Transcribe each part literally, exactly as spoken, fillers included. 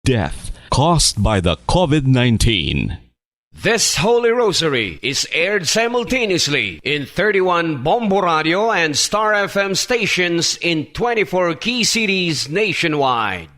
death caused by the COVID nineteen. This Holy Rosary is aired simultaneously in thirty-one Bombo Radio and Star F M stations in twenty-four key cities nationwide.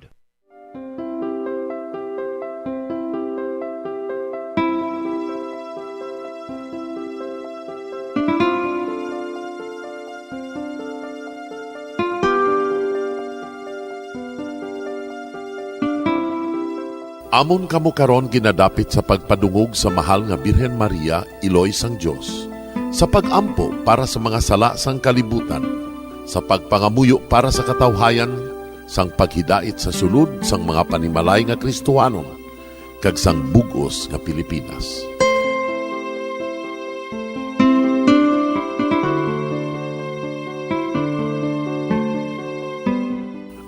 Amon kamo karon ginadapit sa pagpadungog sa Mahal nga Birhen Maria, Iloy sang Dios, sa pag-ampo para sa mga sala sang kalibutan, sa pagpangamuyo para sa katawhayan, sang paghidait sa sulod sang mga panimalay nga Kristohanon, kag sang bug-os nga Pilipinas.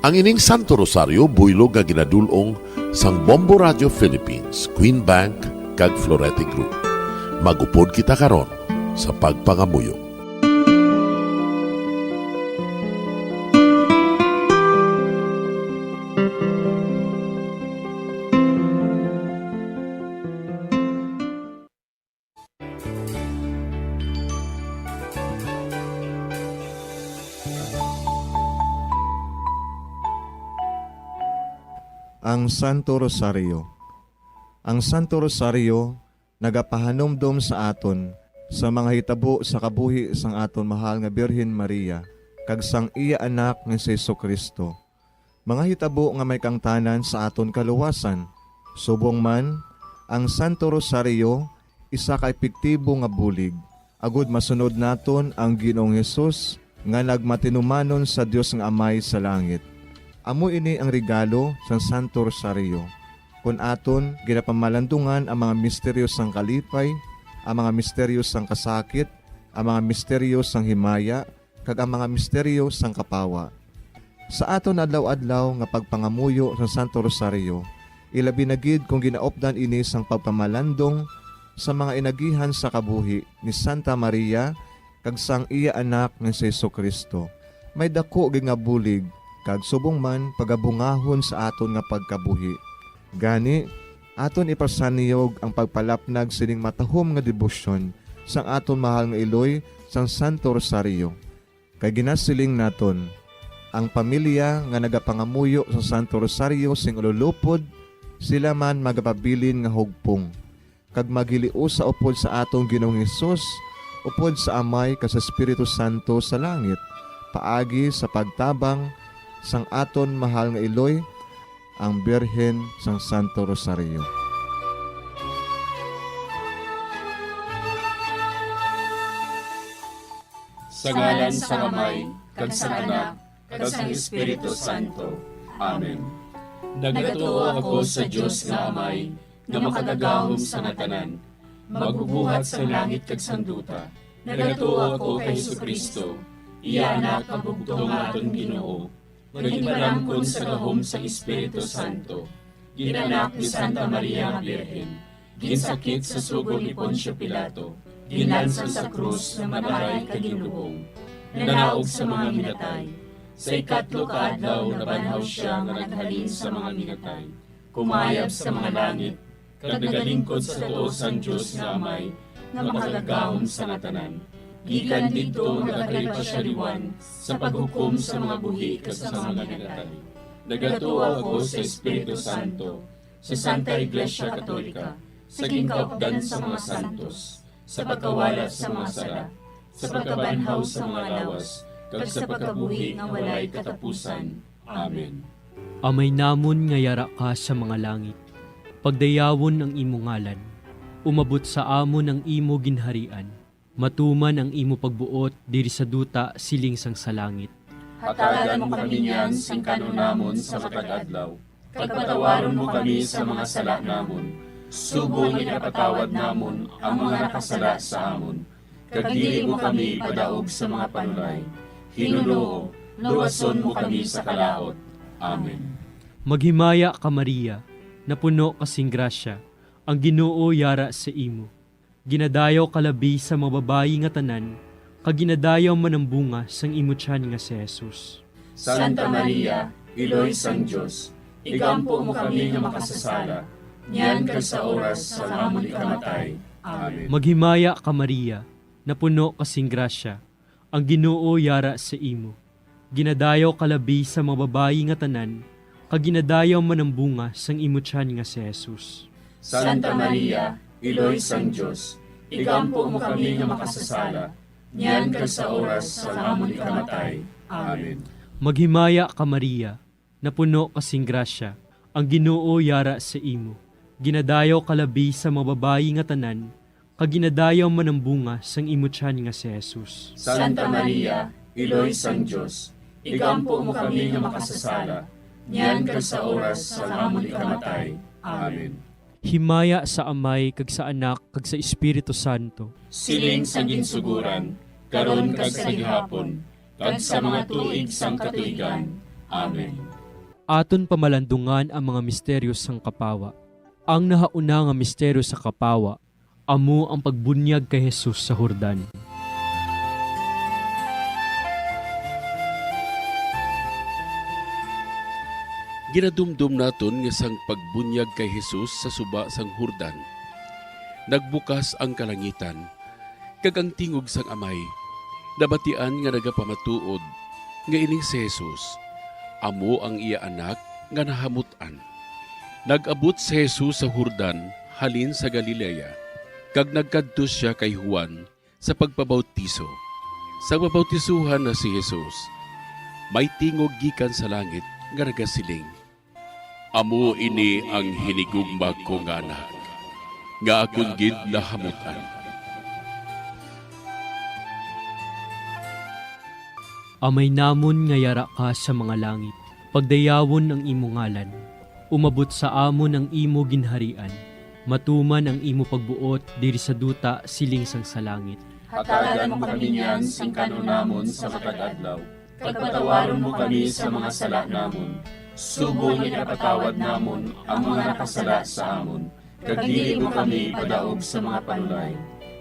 Ang ining Santo Rosario buylog nga ginadul-ong sang Bombo Radio Philippines, Queen Bank, kag Florete Group. Mag-upod kita karon sa pagpangamuyo. Ang Santo Rosario. Ang Santo Rosario nagapahanumdom sa aton sa mga hitabo sa kabuhi sang aton mahal nga Birhen Maria kag sang iya Anak nga si Jesu-Cristo, mga hitabo nga may kaangtanan sa aton kaluwasan. Subong man, ang Santo Rosario isa ka epektibo nga bulig agod masunod naton ang Ginoong Hesus nga nagmatinumanon sa Dios nga Amay sa langit. Amo ini ang regalo sang Santo Rosario, kon aton ginapamalandungan ang mga misteryo sang kalipay, ang mga misteryo sang kasakit, ang mga misteryo sang himaya, kag ang mga misteryo sang kapawa. Sa aton adlaw-adlaw nga pagpangamuyo sa Santo Rosario, ilabi na gid kon ginaupdan ini sang pagpamalandong sa mga inagihan sa kabuhi ni Santa Maria kag sang iya Anak nga si Jesu-Cristo, may daku gid nga bulig kag subong man pagabungahon sa aton nga pagkabuhi. Gani, aton ipasanyog ang pagpalapnag sining matahom nga debosyon sang aton mahal nga iloy sang Santo Rosario. Kay ginasiling naton, ang pamilya nga nagapangamuyo sa Santo Rosario sing ululupod, sila man magapabilin nga hugpong, kag maghiliusa upod sa aton Ginoong Hesus, upod sa Amay kag sa Espiritu Santo sa langit, paagi sa pagtabang sang aton mahal nga iloy, ang Birhen sang Santo Rosario. Sa ngalan sang Amay, kag sang Anak, kag sang Espiritu Santo. Amen. Nagatuo ako sa Dios nga Amay, nga makagagahom sa nga tanan, magbubuhat sang langit kag sang duta. Nagatuo ako kay Jesu-Cristo, iya Anak nga bugtong nga aton Ginoo, nga ginpalamkon sa gahom sang Espiritu Santo, ginanak ni Santa Maria nga Birhen, ginsakit sa sugo ni Poncio Pilato, ginlansang sa krus nga namatay kag ginlubong, nanaog sa mga minatay. Sa ikatlo ka adlaw nabanhaw sia nga naghalin sa mga minatay, kumayab sa mga langit, kag nagalingkod sa tuo sang Dios nga Amay, nga makagagahom sa nga tanan. Gikan didto nagakari pa sia liwan sa paghukom sa mga buhi kag sa mga minatay. Nagatuo ako sa Espiritu Santo, sa Santa Iglesia Katolika, sa ginkaupdan sa mga santos, sa pagkawala sa mga sala, sa pagkabanhaw sa mga lawas, kag sa pagkabuhi nga walay katapusan. Amen. Amay namon nga yara ka sa mga langit, pagdayawon ang imo ngalan. Umabot sa amon ang imo ginharian. Matuman ang imo pagbuot diri sa duta siling sang sa langit. Hatagan mo kami niyan sing kan-on namon sa matag adlaw, kag patawaron mo kami sa mga sala namon, subong nga ginapatawad namon ang mga nakasala sa amon. Kag dili mo kami ipadaog sa mga panulay. Hinunoo, luwason mo kami sa kalaut. Amen. Maghimaya ka, Maria, napuno ka sing grasya, ang Ginoo yara sa imo. Ginadayaw ka labi sa mga babayi nga tanan, kag ginadayaw man ang bunga sang imo tiyan nga si Jesus. Santa Maria, Iloy sang Dios, igampo mo kami nga makasasala, niyan kag sa oras sang amon ikamatay. Amen. Maghimaya ka, Maria, napuno ka sing grasya, ang Ginoo yara sa imo. Ginadayaw ka labi sa mga babayi nga tanan, kag ginadayaw man ang bunga sang imo tiyan nga si Jesus. Santa Maria, Iloy sang Dios, igampo mo kami nga makasasala, niyan kag sa oras sang amon ikamatay. Amen. Maghimaya ka, Maria, napuno ka sing grasya, ang Ginoo yara sa imo. Ginadayaw ka labi sa mga babayi nga tanan, kag ginadayaw man ang bunga sang imo tiyan nga si Jesus. Santa Maria, Iloy sang Dios, igampo mo kami nga makasasala, niyan kag sa oras sang amon ikamatay. Amen. Himaya sa Amay, kag sa Anak, kag sa Espiritu Santo. Siling sa ginsuguran, karon kag sa gihapon, kag sa mga tuig sang katuigan. Amen. Aton pamalandungan ang mga misteryo sang kapawa. Ang nahauna nga misteryo sa kapawa amo ang pagbunyag kay Jesus sa Jordan. Ginadumdom naton nga sang pagbunyag kay Jesus sa suba sang Jordan, nagbukas ang kalangitan, kag ang tingog sang Amay nabatian nga nagapamatuod nga ining si Jesus amo ang iya Anak nga nahamut-an. Nag-abot si Jesus sa Jordan halin sa Galilea, kag nagkadto sia kay Juan sa pagpabautiso. Sa pabautisohan na si Jesus, may tingog gikan sa langit nga nagasiling, "Amo ini ang hinigugma ko nga Anak, nga akon gid nahamut-an." Amay namon nga yara ka sa mga langit, pagdayawon ang imo ngalan. Umabot sa amon ang imo ginharian. Matuman ang imo pagbuot diri sa duta siling sang sa langit. Hatagan mo kami niyan sing kan-on namon sa matag adlaw, kag patawaron mo kami sa mga sala namon, subong nga ginapatawad namon ang mga nakasala sa amon, kag dili mo kami padaog sa mga panulay.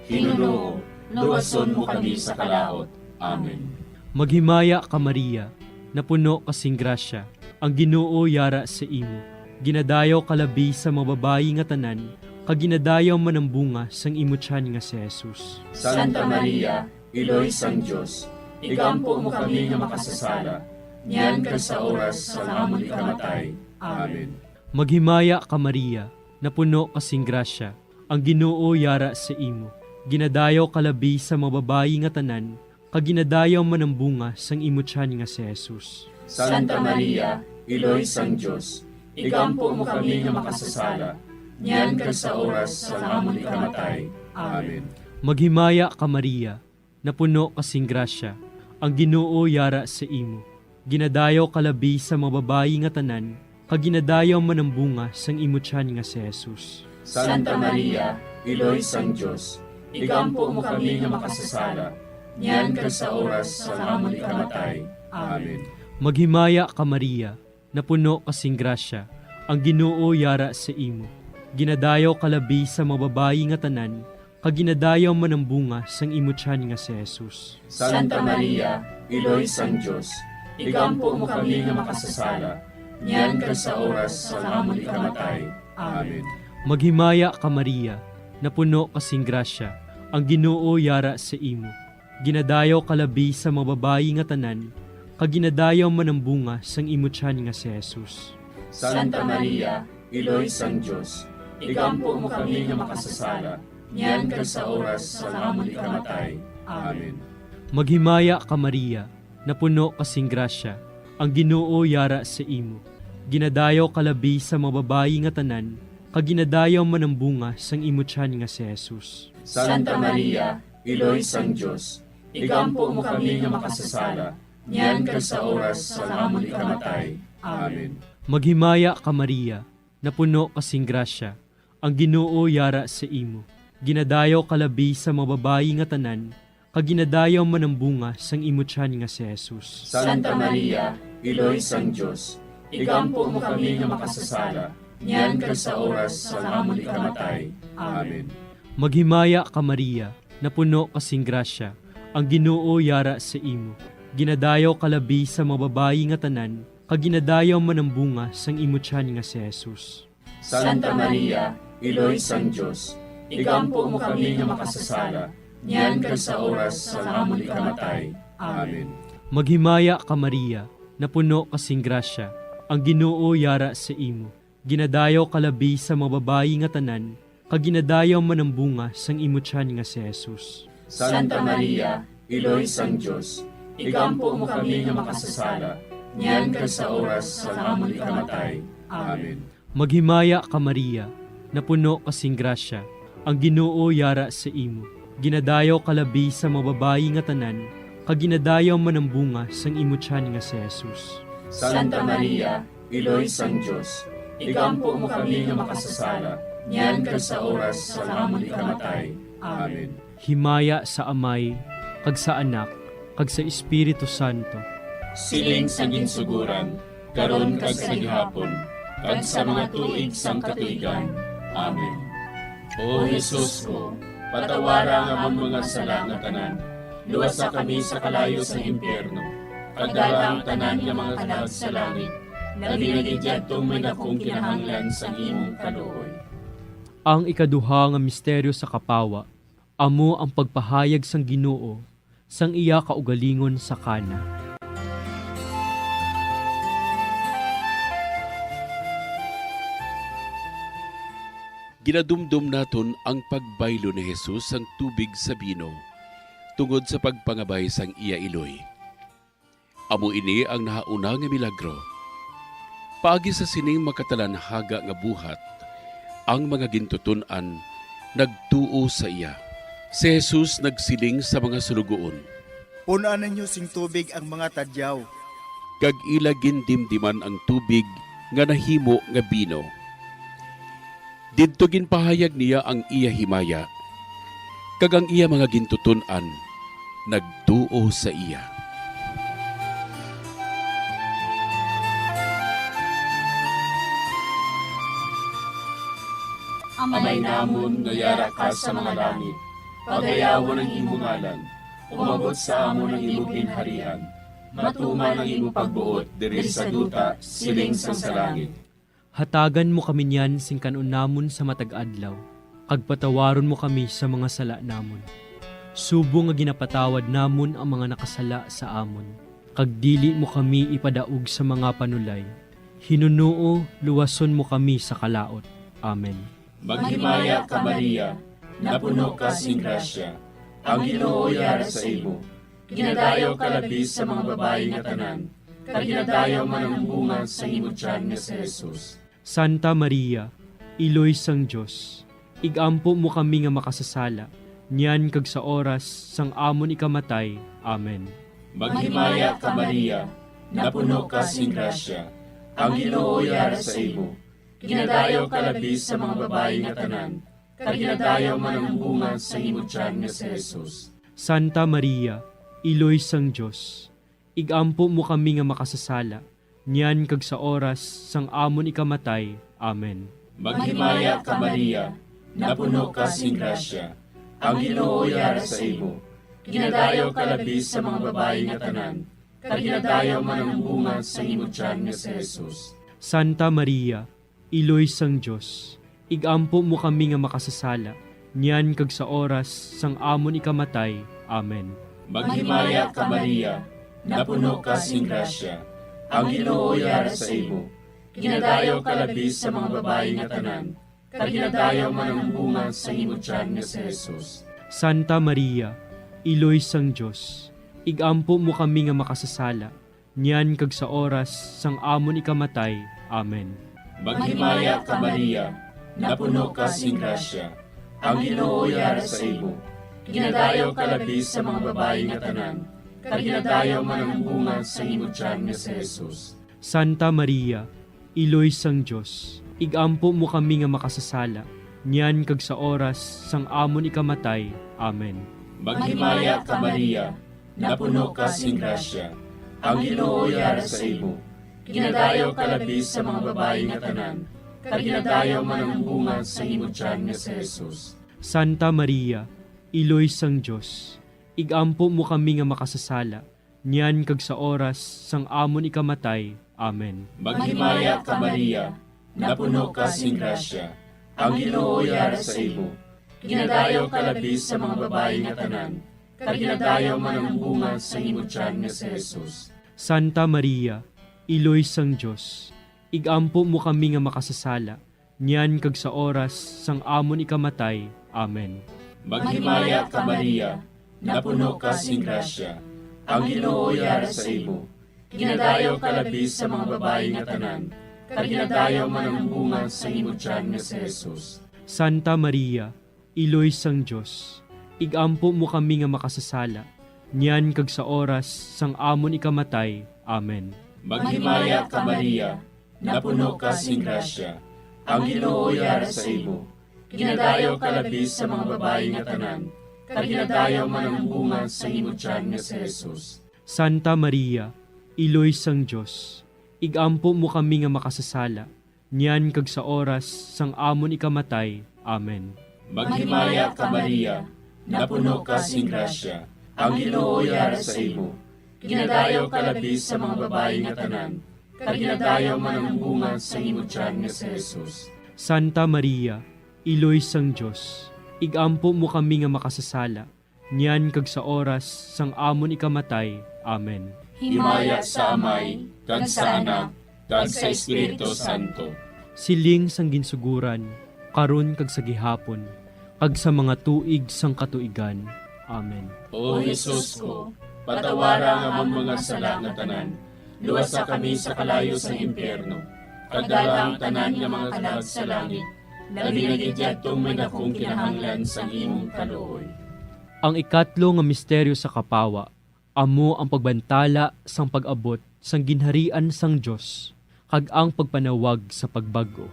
Hinunoo, luwason mo kami sa kalaut. Amen. Maghimaya ka, Maria, napuno ka sing grasya, ang Ginoo yara sa imo. Ginadayaw ka labi sa mga babayi nga tanan, kag ginadayaw man ang bunga sang imo tiyan nga si Jesus. Santa Maria, Iloy sang Dios, igampo mo kami nga makasasala, niyan kag sa oras sang amon ikamatay. Amen. Maghimaya ka, Maria, napuno ka sing grasya, ang Ginoo yara sa imo. Ginadayaw ka labi sa mga babayi nga tanan, kag ginadayaw man ang bunga sang imo tiyan nga si Jesus. Santa Maria, Iloy sang Dios, igampo mo kami nga makasasala, niyan kag sa oras sang amon ikamatay. Amen. Maghimaya ka, Maria, napuno ka sing grasya, ang Ginoo yara sa imo. Ginadayaw ka labi sa mga babayi nga tanan, kag ginadayaw man ang bunga sang imo tiyan nga si Jesus. Santa Maria, Iloy sang Dios, igampo mo kami nga makasasala, niyan kag sa oras sang amon ikamatay. Amen. Maghimaya ka, Maria, napuno ka sing grasya, ang Ginoo yara sa imo. Ginadayaw ka labi sa mga babayi nga tanan, kag ginadayaw man ang bunga sang imo tiyan nga si Jesus. Santa Maria, Iloy sang Dios, igampo mo kami nga makasasala, niyan kag sa oras sang amon ikamatay. Amen. Maghimaya ka, Maria, napuno ka sing grasya, ang Ginoo yara sa imo. Ginadayaw ka labi sa mga babayi nga tanan, kag ginadayaw man ang bunga sang imo tiyan nga si Jesus. Santa Maria, Iloy sang Dios, igampo mo kami nga makasasala, niyan kag sa oras sang amon ikamatay. Amen. Maghimaya ka, Maria, napuno ka sing grasya, ang Ginoo yara sa imo. Ginadayaw ka labi sa mga babayi nga tanan, kag ginadayaw man ang bunga sang imo tiyan nga si Jesus. Santa Maria, Iloy sang Dios, igampo mo kami nga makasasala, niyan kag sa oras sang amon ikamatay. Amen. Maghimaya ka, Maria, napuno ka sing grasya, ang Ginoo yara sa imo. Ginadayaw ka labi sa mga babayi nga tanan, kag ginadayaw man ang bunga sang imo tiyan nga si Jesus. Santa Maria, Iloy sang Dios, igampo mo kami nga makasasala, niyan kag sa oras sang amon ikamatay. Amen. Maghimaya ka, Maria, napuno ka sing grasya, ang Ginoo yara sa imo. Ginadayaw ka labi sa mga babayi nga tanan, kag ginadayaw man ang bunga sang imo tiyan nga si Jesus. Santa Maria, Iloy sang Dios, igampo mo kami nga makasasala, niyan kag sa oras sang amon ikamatay. Amen. Maghimaya ka, Maria, napuno ka sing grasya, ang Ginoo yara sa imo. Ginadayaw ka labi sa mga babayi nga tanan, kag ginadayaw man ang bunga sang imo tiyan nga si Jesus. Santa Maria, Iloy sang Dios, igampo mo kami nga makasasala, niyan kag sa oras sang amon ikamatay. Amen. Maghimaya ka, Maria, napuno ka sing grasya, ang Ginoo yara sa imo. Ginadayaw ka labi sa mga babayi nga tanan, kag ginadayaw man ang bunga sang imo tiyan nga si Jesus. Santa Maria, Iloy sang Dios, igampo mo kami nga makasasala, niyan kag sa oras sang amon ikamatay. Amen. Himaya sa Amay, kag sa Anak, kag sa Espiritu Santo. Siling sa ginsuguran, karon kag sa gihapon, kag sa mga tuig sang katuigan. Amen. O Jesus ko, patawara ang amon mga sala nga tanan, luwasa kami sa kalayo sang impyerno, kag dala ang tanan nga mga kalag sa langit, labi na gid yadtong may dakong kinahanglan sang imong kaluoy. Ang ikaduha nga misteryo sa kapawa amo ang pagpahayag sang Ginoo sang iya kaugalingon sa Cana. Ginadumdom naton ang pagbaylo ni Jesus sang tubig sa bino tungod sa pagpangabay sang iya iloy. Amo ini ang nahauna nga milagro. Paagi sa sining makatalanhaga nga buhat, ang mga gintuton-an nagtuo sa iya. Si Jesus nagsiling sa mga suloguon, "Pun-an ninyo sing tubig ang mga tadyaw." Kag ila gindimdiman ang tubig nga nahimo nga bino. Didto ginpahayag niya ang iya himaya, kag ang iya mga gintuton-an nagtuo sa iya. Amay namon nga yara ka sa mga langit, pagayawon ang imo ngalan, umabot sa amon ang imo ginharian, matuman ang imo pagbuot diri sa duta siling sang sa langit. Hatagan mo kami niyan sing kan-on namon sa matag adlaw, kag patawaron mo kami sa mga sala namon, subong nga ginapatawad namon ang mga nakasala sa amon. Kag dili mo kami ipadaog sa mga panulay, hinunoo luwason mo kami sa kalaut. Amen. Maghimaya ka, Maria, napuno ka sing grasya, ang Ginoo yara sa imo. Ginadayaw ka labi sa mga babayi nga tanan, kag ginadayaw man ang bunga sang imo tiyan nga si Jesus. Santa Maria, Iloy sang Dios, ig-ampo mo kami nga makasasala, niyan kag sa oras sang amon ikamatay. Amen. Maghimaya ka, Maria, napuno ka sing grasya, ang Ginoo yara sa imo. Ginadayaw ka labi sa mga babayi nga tanan, kag ginadayaw man ang bunga sang imo tiyan nga si Jesus. Santa Maria, Iloy sang Dios, ig-ampo mo kami nga makasasala, niyan kag sa oras sang amon ikamatay. Amen. Maghimaya ka, Maria, napuno ka sing grasya, ang Ginoo yara sa imo. Ginadayaw ka labi sa mga babayi nga tanan, kag ginadayaw man ang bunga sang imo tiyan nga si Jesus. Santa Maria, Iloy sang Dios, ig-ampo mo kami nga makasasala, niyan kag sa oras sang amon ikamatay. Amen. Maghimaya ka, Maria, napuno ka sing grasya, ang Ginoo yara sa imo. Ginadayaw ka labi sa mga babayi nga tanan, kag ginadayaw man ang bunga sang imo tiyan nga si Jesus. Santa Maria, Iloy sang Dios, ig-ampo mo kami nga makasasala, niyan kag sa oras sang amon ikamatay. Amen. Maghimaya ka, Maria, napuno ka sing grasya, ang Ginoo yara sa imo. Ginadayaw ka labi sa mga babayi nga tanan, kag ginadayaw man ang bunga sang imo tiyan nga si Jesus. Santa Maria, Iloy sang Dios, ig-ampo mo kami nga makasasala, niyan kag sa oras sang amon ikamatay. Amen. Maghimaya ka, Maria, napuno ka sing grasya, ang Ginoo yara sa imo. Ginadayaw ka labi sa mga babayi nga tanan, kag ginadayaw man ang bunga sang imo tiyan nga si Jesus. Santa Maria, Iloy sang Dios, ig-ampo mo kami nga makasasala, niyan kag sa oras sang amon ikamatay. Amen. Maghimaya ka, Maria, napuno ka sing grasya, ang Ginoo yara sa imo. Ginadayaw ka labi sa mga babayi nga tanan, kag ginadayaw man ang bunga sang imo tiyan nga si Jesus. Santa Maria, Iloy sang Dios, igampo mo kami nga makasasala, niyan kag sa oras sang amon ikamatay. Amen. Maghimaya ka, Maria, napuno ka sing grasya, ang Ginoo yara sa imo. Ginadayaw ka labi sa mga babayi nga tanan, kag ginadayaw man ang bunga sang imo tiyan nga si Jesus. Santa Maria, Iloy sang Dios, igampo mo kami nga makasasala, niyan kag sa oras sang amon ikamatay. Amen. Maghimaya ka, Maria, napuno ka sing grasya, ang Ginoo yara sa imo. Ginadayaw ka labi sa mga babayi nga tanan, kag ginadayaw man ang bunga sang imo tiyan nga si Jesus. Santa Maria, Iloy sang Dios, igampo mo kami nga makasasala, niyan kag sa oras sang amon ikamatay. Amen. Maghimaya ka, Maria, napuno ka sing grasya, ang Ginoo yara sa imo. Ginadayaw ka labi sa mga babayi nga tanan, kag ginadayaw man ang bunga sang imo tiyan nga si Jesus. Santa Maria, Iloy sang Dios, igampo mo kami nga makasasala, niyan kag sa oras sang amon ikamatay. Amen. Himaya sa Amay, kag sa Anak, kag sa Espiritu Santo. Siling sang ginsugoran, karon kag sa gihapon, kag sa mga tuig sang katuigan. Amen. O Jesus ko, patawara ang amon mga sala nga tanan, luwasa kami sa kalayo sang impyerno, kag dala ang tanan nga mga kalag sa langit, labi na gid yadtong may dakong kinahanglan sang imong kaluoy. Ang ikatlo nga misteryo sa kapawa amo ang pagbantala sang pag-abot sang Ginharian sang Dios kag ang pagpanawag sa pagbag-o.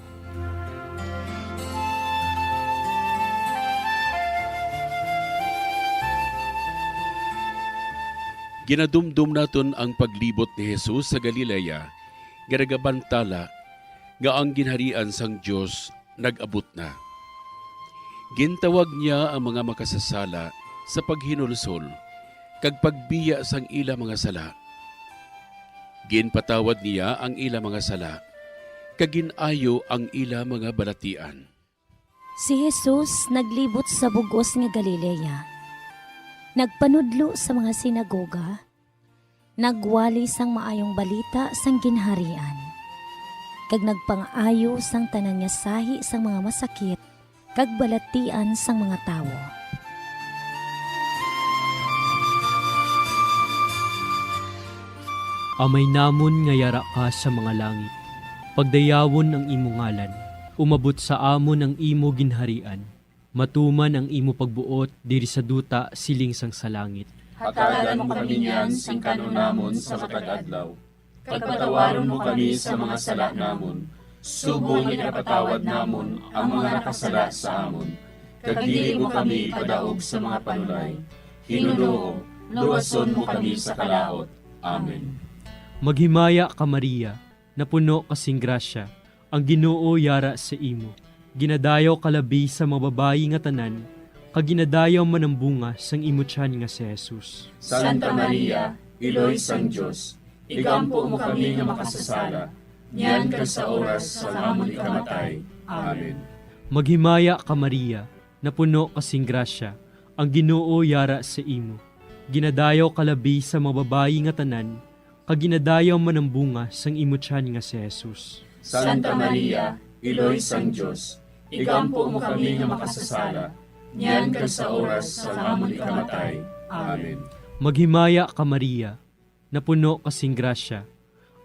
Ginadumdom naton ang paglibot ni Jesus sa Galilea nga nagabantala nga ang Ginharian sang Dios nag-abot na. Gintawag niya ang mga makasasala sa paghinulsol kag pagbiya sang ila mga sala. Ginpatawad niya ang ila mga sala, kag gin-ayo ang ila mga balatian. Si Jesus naglibot sa bug-os nga Galilea, nagpanudlo sa mga sinagoga, nagwali sang maayong balita sang Ginharian, kag nagpangaayo sang tanan nga sahi sang mga masakit kag balatian sang mga tawo. Amay namon nga yara ka sa mga langit, pagdayawon ang imo ngalan, umabot sa amon ang imo ginharian, matuman ang imo pagbuot diri sa duta siling sang sa langit. Hatagan mo kami niyan sing kan-on namon sa matag adlaw, kag patawaron mo kami sa mga sala namon, subong nga ginapatawad namon ang mga nakasala sa amon, kag dili mo kami ipadaog sa mga panulay. Ginoo, luwason mo kami sa kalaut. Amen. Maghimaya ka, Maria, napuno ka sing grasya, ang Ginoo yara sa imo. Ginadayaw ka labi sa mga babayi nga tanan, kag ginadayaw man ang bunga sang imo tiyan nga si Jesus. Santa Maria, Iloy sang Dios, igampo mo kami nga makasasala, niyan kag sa oras sang amon ikamatay. Amen. Maghimaya ka, Maria, napuno ka sing grasya, ang Ginoo yara sa imo. Ginadayaw ka labi sa mga babayi nga tanan, kag ginadayaw man ang bunga sang imo tiyan nga si Jesus. Santa Maria, Iloy sang Dios, igampo mo kami nga makasasala, niyan kag sa oras sang amon ikamatay. Amen. Maghimaya ka, Maria, napuno ka sing grasya,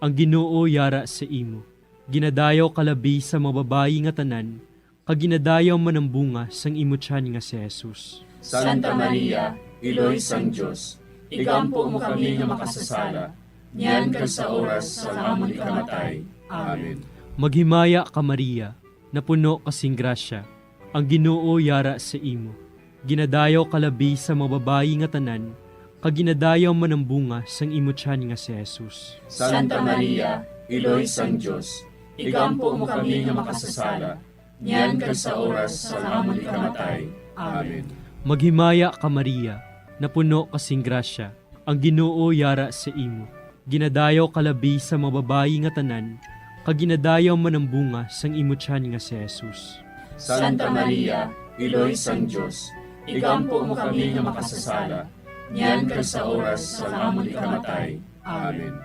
ang Ginoo yara sa imo. Ginadayaw ka labi sa mga babayi nga tanan, kag ginadayaw man ang bunga sang imo tiyan nga si Jesus. Santa Maria, Iloy sang Dios, igampo mo kami nga makasasala, niyan kag sa oras sang amon ikamatay. Amen. Maghimaya ka, Maria, napuno ka sing grasya, ang Ginoo yara sa imo. Ginadayaw ka labi sa mga babayi nga tanan, kag ginadayaw man ang bunga sang imo tiyan nga si Jesus. Santa Maria, Iloy sang Dios, igampo mo kami nga makasasala, niyan kag sa oras sang amon ikamatay. Amen. Maghimaya ka, Maria, napuno ka sing grasya, ang Ginoo yara sa imo. Ginadayaw ka labi sa mga babayi nga tanan, kag ginadayaw man ang bunga sang imo tiyan nga si Jesus. Santa Maria, Iloy sang Dios, igampo mo kami nga makasasala, niyan kag sa oras sang amon ikamatay. Amen.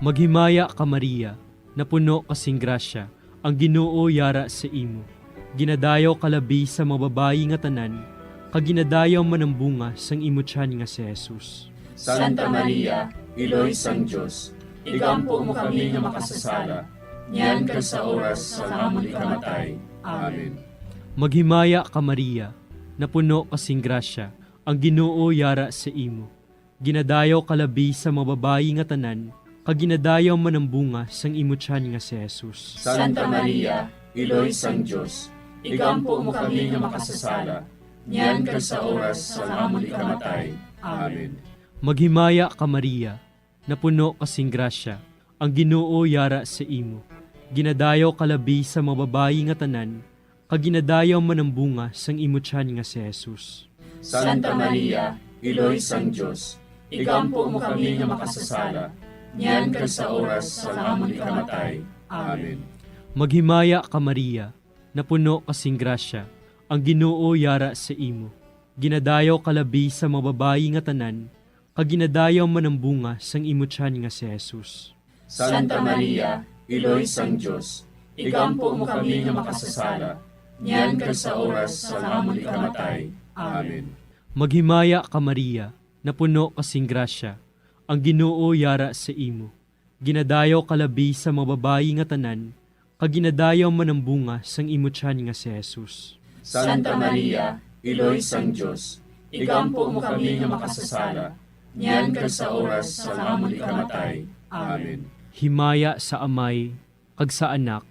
Maghimaya ka, Maria, napuno ka sing grasya, ang Ginoo yara sa imo. Ginadayaw ka labi sa mga babayi nga tanan, kag ginadayaw man ang bunga sang imo tiyan nga si Jesus. Santa Maria, Iloy sang Dios, igampo mo kami nga makasasala, niyan kag sa oras sang amon ikamatay. Amen. Maghimaya ka, Maria, napuno ka sing grasya, ang Ginoo yara sa imo. Ginadayaw ka labi sa mga babayi nga tanan, kag ginadayaw man ang bunga sang imo tiyan nga si Jesus. Santa Maria, Iloy sang Dios, igampo mo kami nga makasasala, niyan kag sa oras sang amon ikamatay. Amen. Maghimaya ka, Maria, napuno ka sing grasya, ang Ginoo yara sa imo. Ginadayaw ka labi sa mga babayi nga tanan, kag ginadayaw man ang bunga sang imo tiyan nga si Jesus. Santa Maria, Iloy sang Dios, igampo mo kami nga makasasala, niyan kag sa oras sang amon ikamatay. Amen. Maghimaya ka, Maria, napuno ka sing grasya, ang Ginoo yara sa imo. Ginadayaw ka labi sa mga babayi nga tanan, kag ginadayaw man ang bunga sang imo tiyan nga si Jesus. Santa Maria, Iloy sang Dios, igampo mo kami nga makasasala, niyan kag sa oras sang amon ikamatay. Amen. Maghimaya ka, Maria, napuno ka sing grasya, ang Ginoo yara sa imo. Ginadayaw ka labi sa mga babayi nga tanan, kag ginadayaw man ang bunga sang imo tiyan nga si Jesus. Santa Maria, Iloy sang Dios, igampo mo kami nga makasasala, niyan kag sa oras sang amon ikamatay. Amen. Himaya sa Amay, kag sa Anak,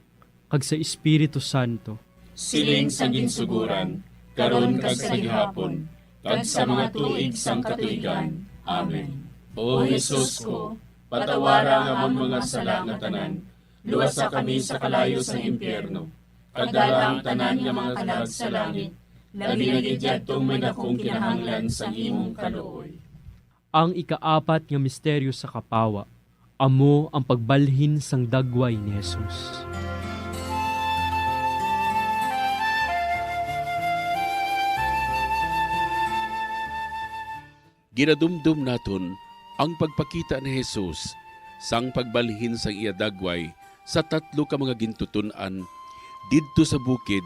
kag sa Espiritu Santo. Siling sa ginsuguran, karon kag sa gihapon, kag sa mga tuig sang katuigan. Amen. O Jesus ko, patawara ang amon mga sala nga tanan, luwasa kami sa kalayo sang impyerno, kag dala ang tanan nga mga kalag sa langit, labi na gid yadtong may dakong kinahanglan sang imong kaluoy. Ang ikaapat nga misteryo sa kapawa, amo ang pagbalhin sang dagway ni Jesus. Ginadumdom naton ang pagpakita ni Jesus sang pagbalhin sang iya dagway sa tatlo ka mga gintuton-an didto sa bukid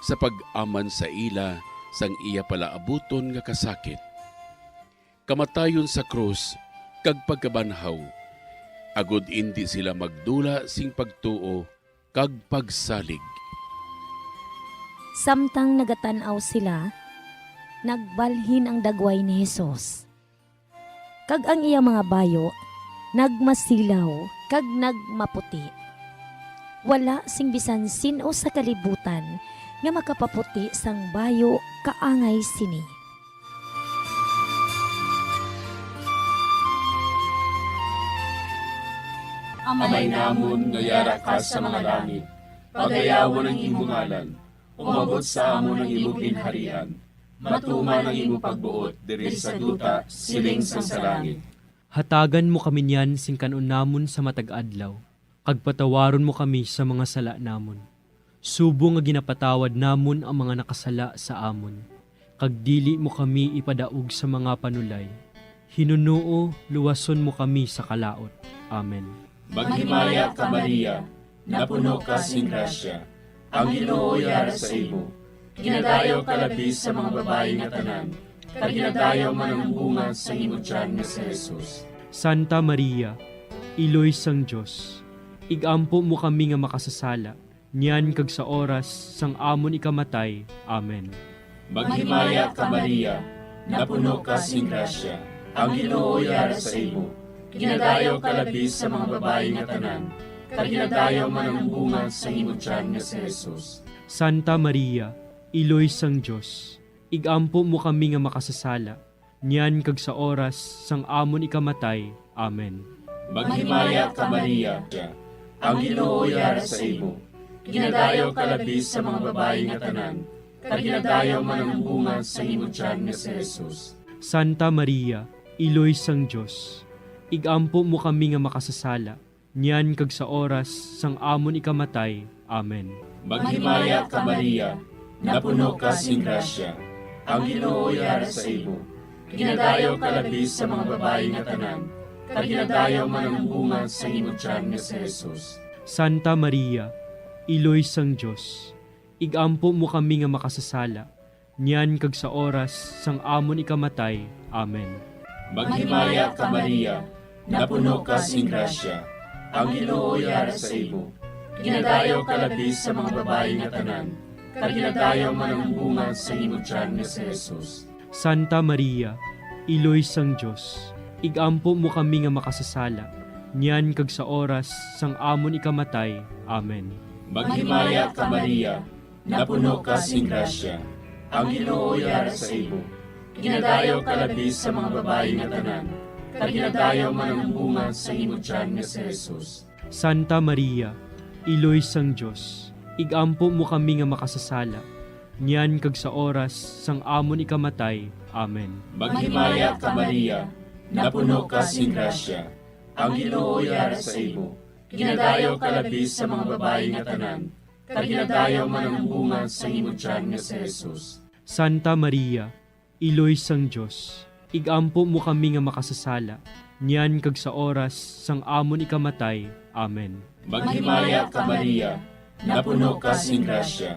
sa pag-aman sa ila sang iya palaabuton nga kasakit, kamatayon sa krus, kag pagkabanhaw, agod indi sila magdula sing pagtuo kag pagsalig. Samtang nagatan-aw sila, nagbalhin ang dagway ni Jesus, kag ang iya mga bayo nagmasilaw kag nagmaputi. Wala sing bisan sin-o sa kalibutan nga makapaputi sang bayo kaangay sini. Amay namon nga yara ka sa mga langit, pagayawon ang imo ngalan. Umabot sa amon ang imo ginharian. Matuman ang imo pagbuot diri sa duta, siling sang sa langit. Hatagan mo kami niyan sing kan-on namon sa matag adlaw, kag patawaron mo kami sa mga sala namon, subong nga ginapatawad namon ang mga nakasala sa amon, kag dili mo kami ipadaog sa mga panulay. Hinunoo, luwason mo kami sa kalaut. Amen. Maghimaya ka, Maria, napuno ka sing grasya, ang Ginoo yara sa imo. Ginadayaw ka labi sa mga babayi nga tanan, kag ginadayaw man ang bunga sa imo tiyan nga si Jesus. Santa Maria, Iloy sang Dios, igampo mo kami nga makasasala, niyan kag sa oras sang amon ikamatay. Amen. Maghimaya ka, Maria, napuno ka sing grasya, ang Ginoo yara sa imo. Ginadayaw ka labi sa mga babayi nga tanan, kag ginadayaw man ang bunga sa imo tiyan nga si Jesus. Santa Maria, Iloy sang Dios, igampo mo kami nga makasasala, niyan kag sa oras sang amon ikamatay. Amen. Maghimaya ka, Maria, ang Ginoo yara sa imo. Ginadayaw ka labi sa mga babayi nga tanan, kag ginadayaw man ang bunga sa imo tiyan nga si Jesus. Santa Maria, Iloy sang Dios, igampo mo kami nga makasasala, niyan kag sa oras sang amon ikamatay. Amen. Maghimaya ka, Maria, napuno ka sing grasya, ang Ginoo yara sa imo. Ginadayaw ka labi sa mga babayi nga tanan, kag ginadayaw man ang bunga sang imo tiyan nga si Jesus. Santa Maria, Iloy sang Dios, igampo mo kami nga makasasala, niyan kag sa oras sang amon ikamatay. Amen. Maghimaya ka, Maria, napuno ka sing grasya, ang Ginoo yara sa imo. Ginadayaw ka labi sa mga babayi nga tanan, kag ginadayaw man ang bunga sang imo tiyan nga si Jesus. Santa Maria, Iloy sang Dios, igampo mo kami nga makasasala, niyan kag sa oras sang amon ikamatay. Amen. Maghimaya ka, Maria, napuno ka sing grasya, ang Ginoo yara sa imo. Ginadayaw ka labi sa mga babayi nga tanan, kag ginadayaw man ang bunga sang imo tiyan nga si Jesus. Santa Maria, Iloy sang Dios, igampo mo kami nga makasasala, niyan kag sa oras sang amon ikamatay. Amen. Maghimaya ka, Maria, napuno ka sing grasya, ang Ginoo yara sa imo. Ginadayaw ka labi sa mga babayi nga tanan, kag ginadayaw man ang bunga sang imo tiyan nga si Jesus. Santa Maria, Iloy sang Dios, igampo mo kami nga makasasala, niyan kag sa oras sang amon ikamatay. Amen. Maghimaya ka, Maria, napuno ka sing grasya,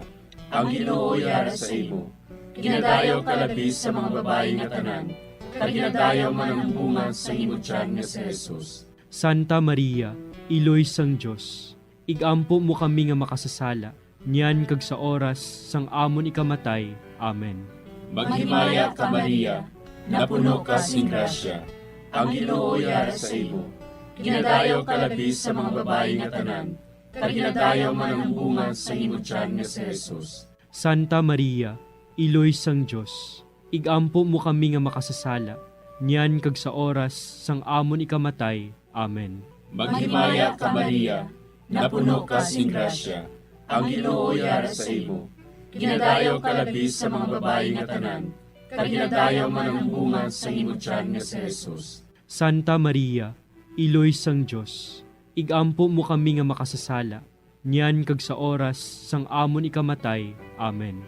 ang Ginoo yara sa imo. Ginadayaw ka labi sa mga babayi nga tanan, kag ginadayaw man ang bunga sang imo tiyan nga si Jesus. Santa Maria, Iloy sang Dios, igampo mo kami nga makasasala, niyan kag sa oras sang amon ikamatay. Amen. Maghimaya ka, Maria, napuno ka sing grasya, ang Ginoo yara sa imo. Ginadayaw ka labi sa mga babayi nga tanan, kag ginadayaw man ang bunga sang imo tiyan nga si Jesus. Santa Maria, Iloy sang Dios, igampo mo kami nga makasasala, niyan kag sa oras sang amon ikamatay. Amen. Maghimaya ka, Maria, napuno ka sing grasya, ang Ginoo yara sa imo. Ginadayaw ka labi sa mga babayi nga tanan, kag ginadayaw man ang bunga sang imo tiyan nga si Jesus. Santa Maria, Iloy sang Dios, igampo mo kami nga makasasala, niyan kag sa oras sang amon ikamatay. Amen.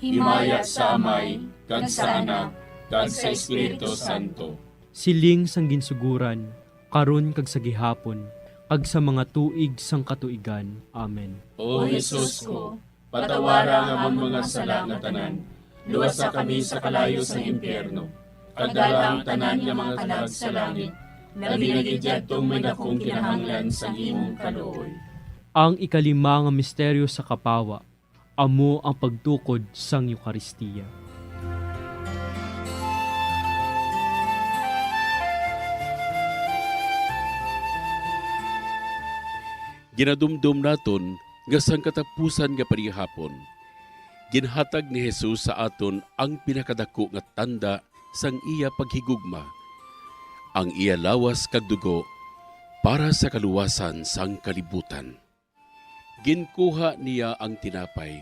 Himaya sa Amay, kag sa Anak, kag sa Espiritu Santo. Siling sang ginsuguran, karon kag sa gihapon, kag sa mga tuig sang katuigan. Amen. O Jesus ko, patawara ang amon mga sala nga tanan, luwasa kami sa kalayo sang impyerno, kag dala ang tanan nga mga kalag sa langit, labi na gid yadtong may dakong kinahanglan sang imong kaluoy. Ang ikalima nga misteryo sa kapawa, amo ang pagtukod sang Eukaristia. Ginadumdom naton nga sang katapusan nga panihapon, ginhatag ni Jesus sa aton ang pinakadako nga tanda sang iya paghigugma, ang iya lawas kag dugo para sa kaluwasan sang kalibutan. Ginkuha niya ang tinapay.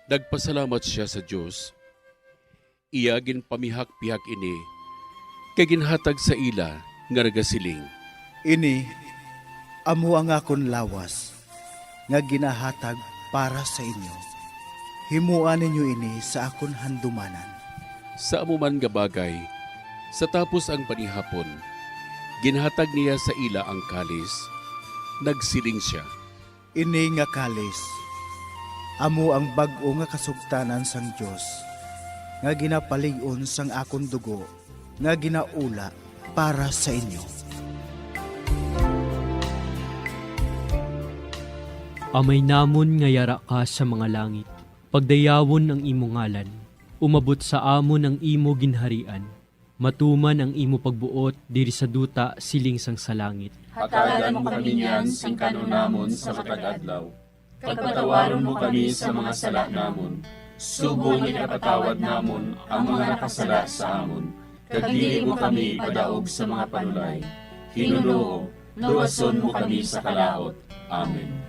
Nagpasalamat sia sa Dios. Iya ginpamihak-pihak ini, kag ginhatag sa ila nga nagasiling, "Ini amo ang akon lawas nga ginahatag para sa inyo. Himoa ninyo ini sa akon handumanan." Sa amo man nga bagay, sa tapos ang panihapon, ginhatag niya sa ila ang kalis. Nagsiling sia, "Ini nga kalis amo ang bag-o nga kasugtanan sang Dios, nga ginapalig-on sang akon dugo, nga ginaula para sa inyo." Amay namon nga yara ka sa mga langit, pagdayawon ang imo ngalan. Umabot sa amon ang imo ginharian. Matuman ang imo pagbuot diri sa duta siling sang sa langit. Hatagan mo kami niyan sing kan-on namon sa matag adlaw, kag patawaron mo kami sa mga sala namon, subong nga ginapatawad namon ang mga nakasala sa amon, kag dili mo kami ipadaog sa mga panulay. Ginoo, luwason mo kami sa kalaut. Amen.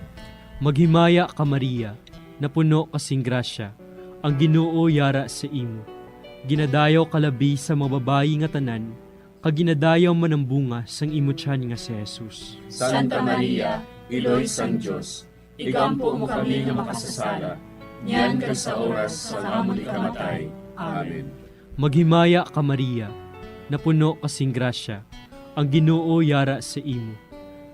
Maghimaya ka, Maria, napuno ka sing grasya, ang Ginoo yara sa imo. Ginadayaw ka labi sa mga babayi nga tanan, kag ginadayaw man ang bunga sang imo tiyan nga si Jesus. Santa Maria, Iloy sang Dios, igampo mo kami nga makasasala, niyan kag sa oras sang amon ikamatay. Amen. Maghimaya ka, Maria, napuno ka sing grasya, ang Ginoo yara sa imo.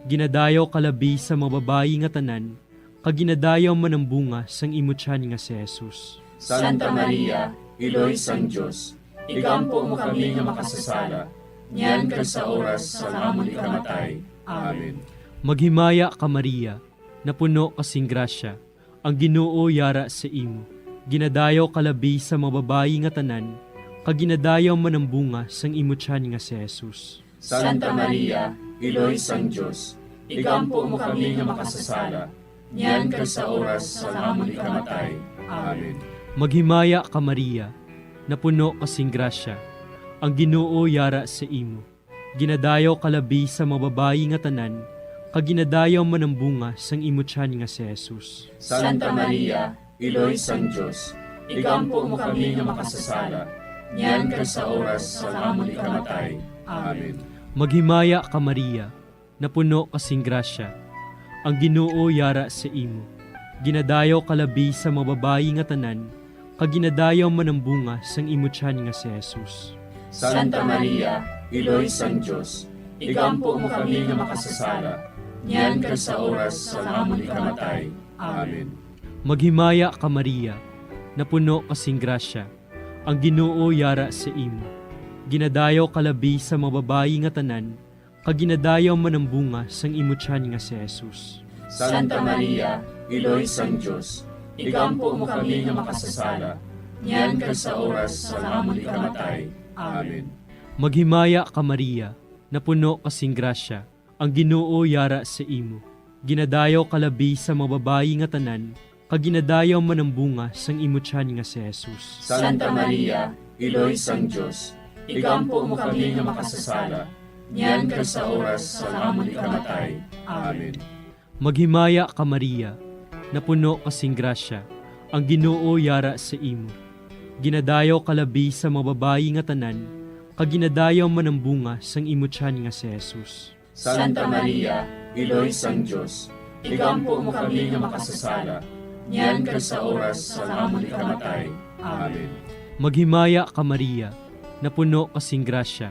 Ginadayaw ka labi sa mga babayi nga tanan, kag ginadayaw man ang bunga sang imo tiyan nga si Jesus. Santa Maria, Iloy sang Dios, igampo mo kami nga makasasala, niyan kag sa oras sang amon ikamatay. Amen. Maghimaya ka, Maria, napuno ka sing grasya, ang Ginoo yara sa imo. Ginadayaw ka labi sa mga babayi nga tanan, kag ginadayaw man ang bunga sang imo tiyan nga si Jesus. Santa Maria, Iloy sang Dios, igampo mo kami nga makasasala, niyan kag sa oras sang amon ikamatay. Amen. Maghimaya ka, Maria, napuno ka sing grasya, ang Ginoo yara sa imo. Ginadayaw ka labi sa mga babayi nga tanan, kag ginadayaw man ang bunga sang imo tiyan nga si Jesus. Santa Maria, Iloy sang Dios, igampo mo kami nga makasasala, niyan kag sa oras sang amon ikamatay. Amen. Maghimaya ka, Maria, napuno ka sing grasya, ang Ginoo yara sa imo. Ginadayaw ka labi sa mga babayi nga tanan, kag ginadayaw man ang bunga sang imo tiyan nga si Jesus. Santa Maria, Iloy sang Dios, igampo mo kami nga makasasala, niyan kag sa oras sang amon ikamatay. Amen. Maghimaya ka, Maria, napuno ka sing grasya, ang Ginoo yara sa imo. Ginadayaw ka labi sa mga babayi nga tanan, kag ginadayaw man ang bunga sang imo tiyan nga si Jesus. Santa Maria, Iloy sang Dios, igampo mo kami nga makasasala, niyan kag sa oras sang amon ikamatay. Amen. Maghimaya ka, Maria, napuno ka sing grasya, ang Ginoo yara sa imo. Ginadayaw ka labi sa mga babayi nga tanan, kag ginadayaw man ang bunga sang imo tiyan nga si Jesus. Santa Maria, Iloy sang Dios, igampo mo kami nga makasasala, niyan kag sa oras sang amon ikamatay. Amen. Maghimaya ka, Maria, napuno ka sing grasya, ang Ginoo yara sa imo. Ginadayaw ka labi sa mga babayi nga tanan, kag ginadayaw man ang bunga sang imo tiyan nga si Jesus. Santa Maria, Iloy sang Dios, igampo mo kami nga makasasala, niyan kag sa oras sang amon ikamatay. Amen. Maghimaya ka, Maria, napuno ka sing grasya,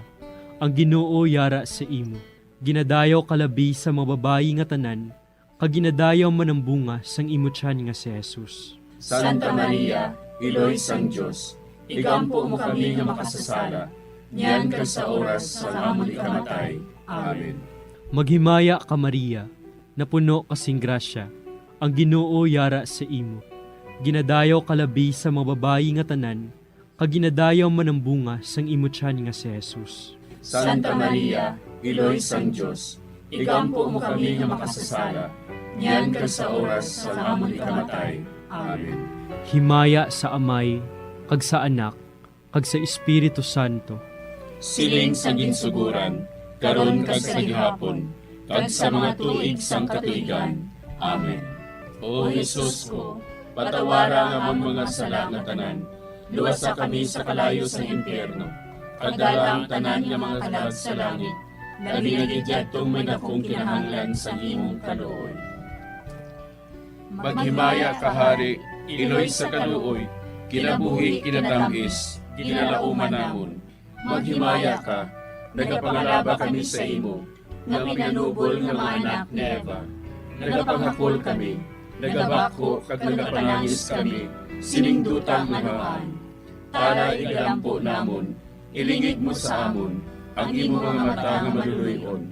ang Ginoo yara sa imo. Ginadayaw ka labi sa mga babayi nga tanan, kag ginadayaw man ang bunga sang imo tiyan nga si Jesus. Santa Maria, Iloy sang Dios, igampo mo kami nga makasasala, niyan kag sa oras sang amon ikamatay. Amen. Maghimaya ka, Maria, napuno ka sing grasya, ang Ginoo yara sa imo. Ginadayaw ka labi sa mga babayi nga tanan, kag ginadayaw man ang bunga sang imo tiyan nga si Jesus. Santa Maria, Iloy sang Dios, igampo mo kami nga makasasala, niyan kag sa oras sang amon ikamatay. Amen. Himaya sa Amay, kag sa Anak, kag sa Espiritu Santo. Siling sa ginsugoran, karon kag sa gihapon, kag sa mga tuig sang katuigan. Amen. O Jesus ko, patawara ang amon mga sala nga tanan, luwasa kami sa kalayo sang impyerno, kag dala ang tanan nga mga kalag sa langit, labi na gid yadtong may dakong kinahanglan sang imong kaluoy. Maghimaya ka, Hari, Iloy sa kaluoy, kinabuhi, kinatamis, ginalauman namon. Maghimaya ka, nagapangalaba kami sa imo, nga pinanubol nga mga anak ni Eva. Nagapanghakol kami, nagabakho kag nagapanangis kami sining duta nga namaan. Tala, igalampo namon, ilingig mo sa amon ang imo mga mata nga maluloy-on,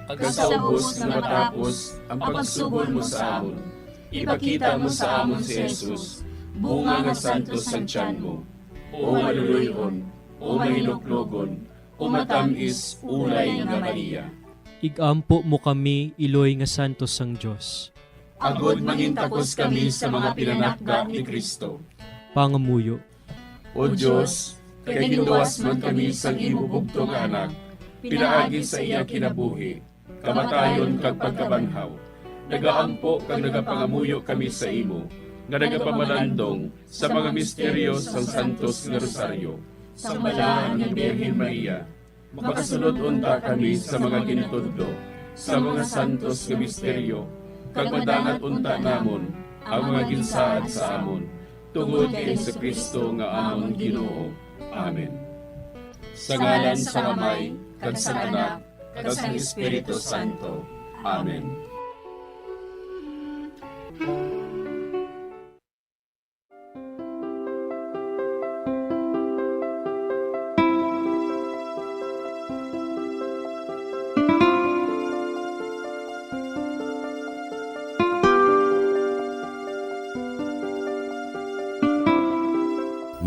kag sa ubos nga matapos ang pagsugod mo sa amon, ipakita mo sa amon si Jesus, bunga nga santos sang tiyan mo. O maluloy-on, o mahinuklogon, o matam-is, ulay nga Maria. Igampo mo kami, Iloy nga santos sang Dios. Agod mangintakos kami sa mga pinanakda ni Cristo. Pangamuyo. O Dios, kay ginluwas man kami sang imo bugtong nga Anak, pinaagi sa iya kinabuhi, kamatayon kag pagkabanhaw, nagaampo kag nagapangamuyo kami sa imo, nga nagapamalandong sa mga misteryo sang Santos nga Rosario, sang Balaan nga Birhen Maria, Makasulod unta kami sa mga ginatudlo sa mga santos nga misteryo, kag madangat unta namon ang mga ginsaad sa amon, tungod kay Jesu-Cristo nga amon Ginoo. Amen. Sa ngalan sang Amay, kag sang Anak, kag sang Espiritu Santo. Amen.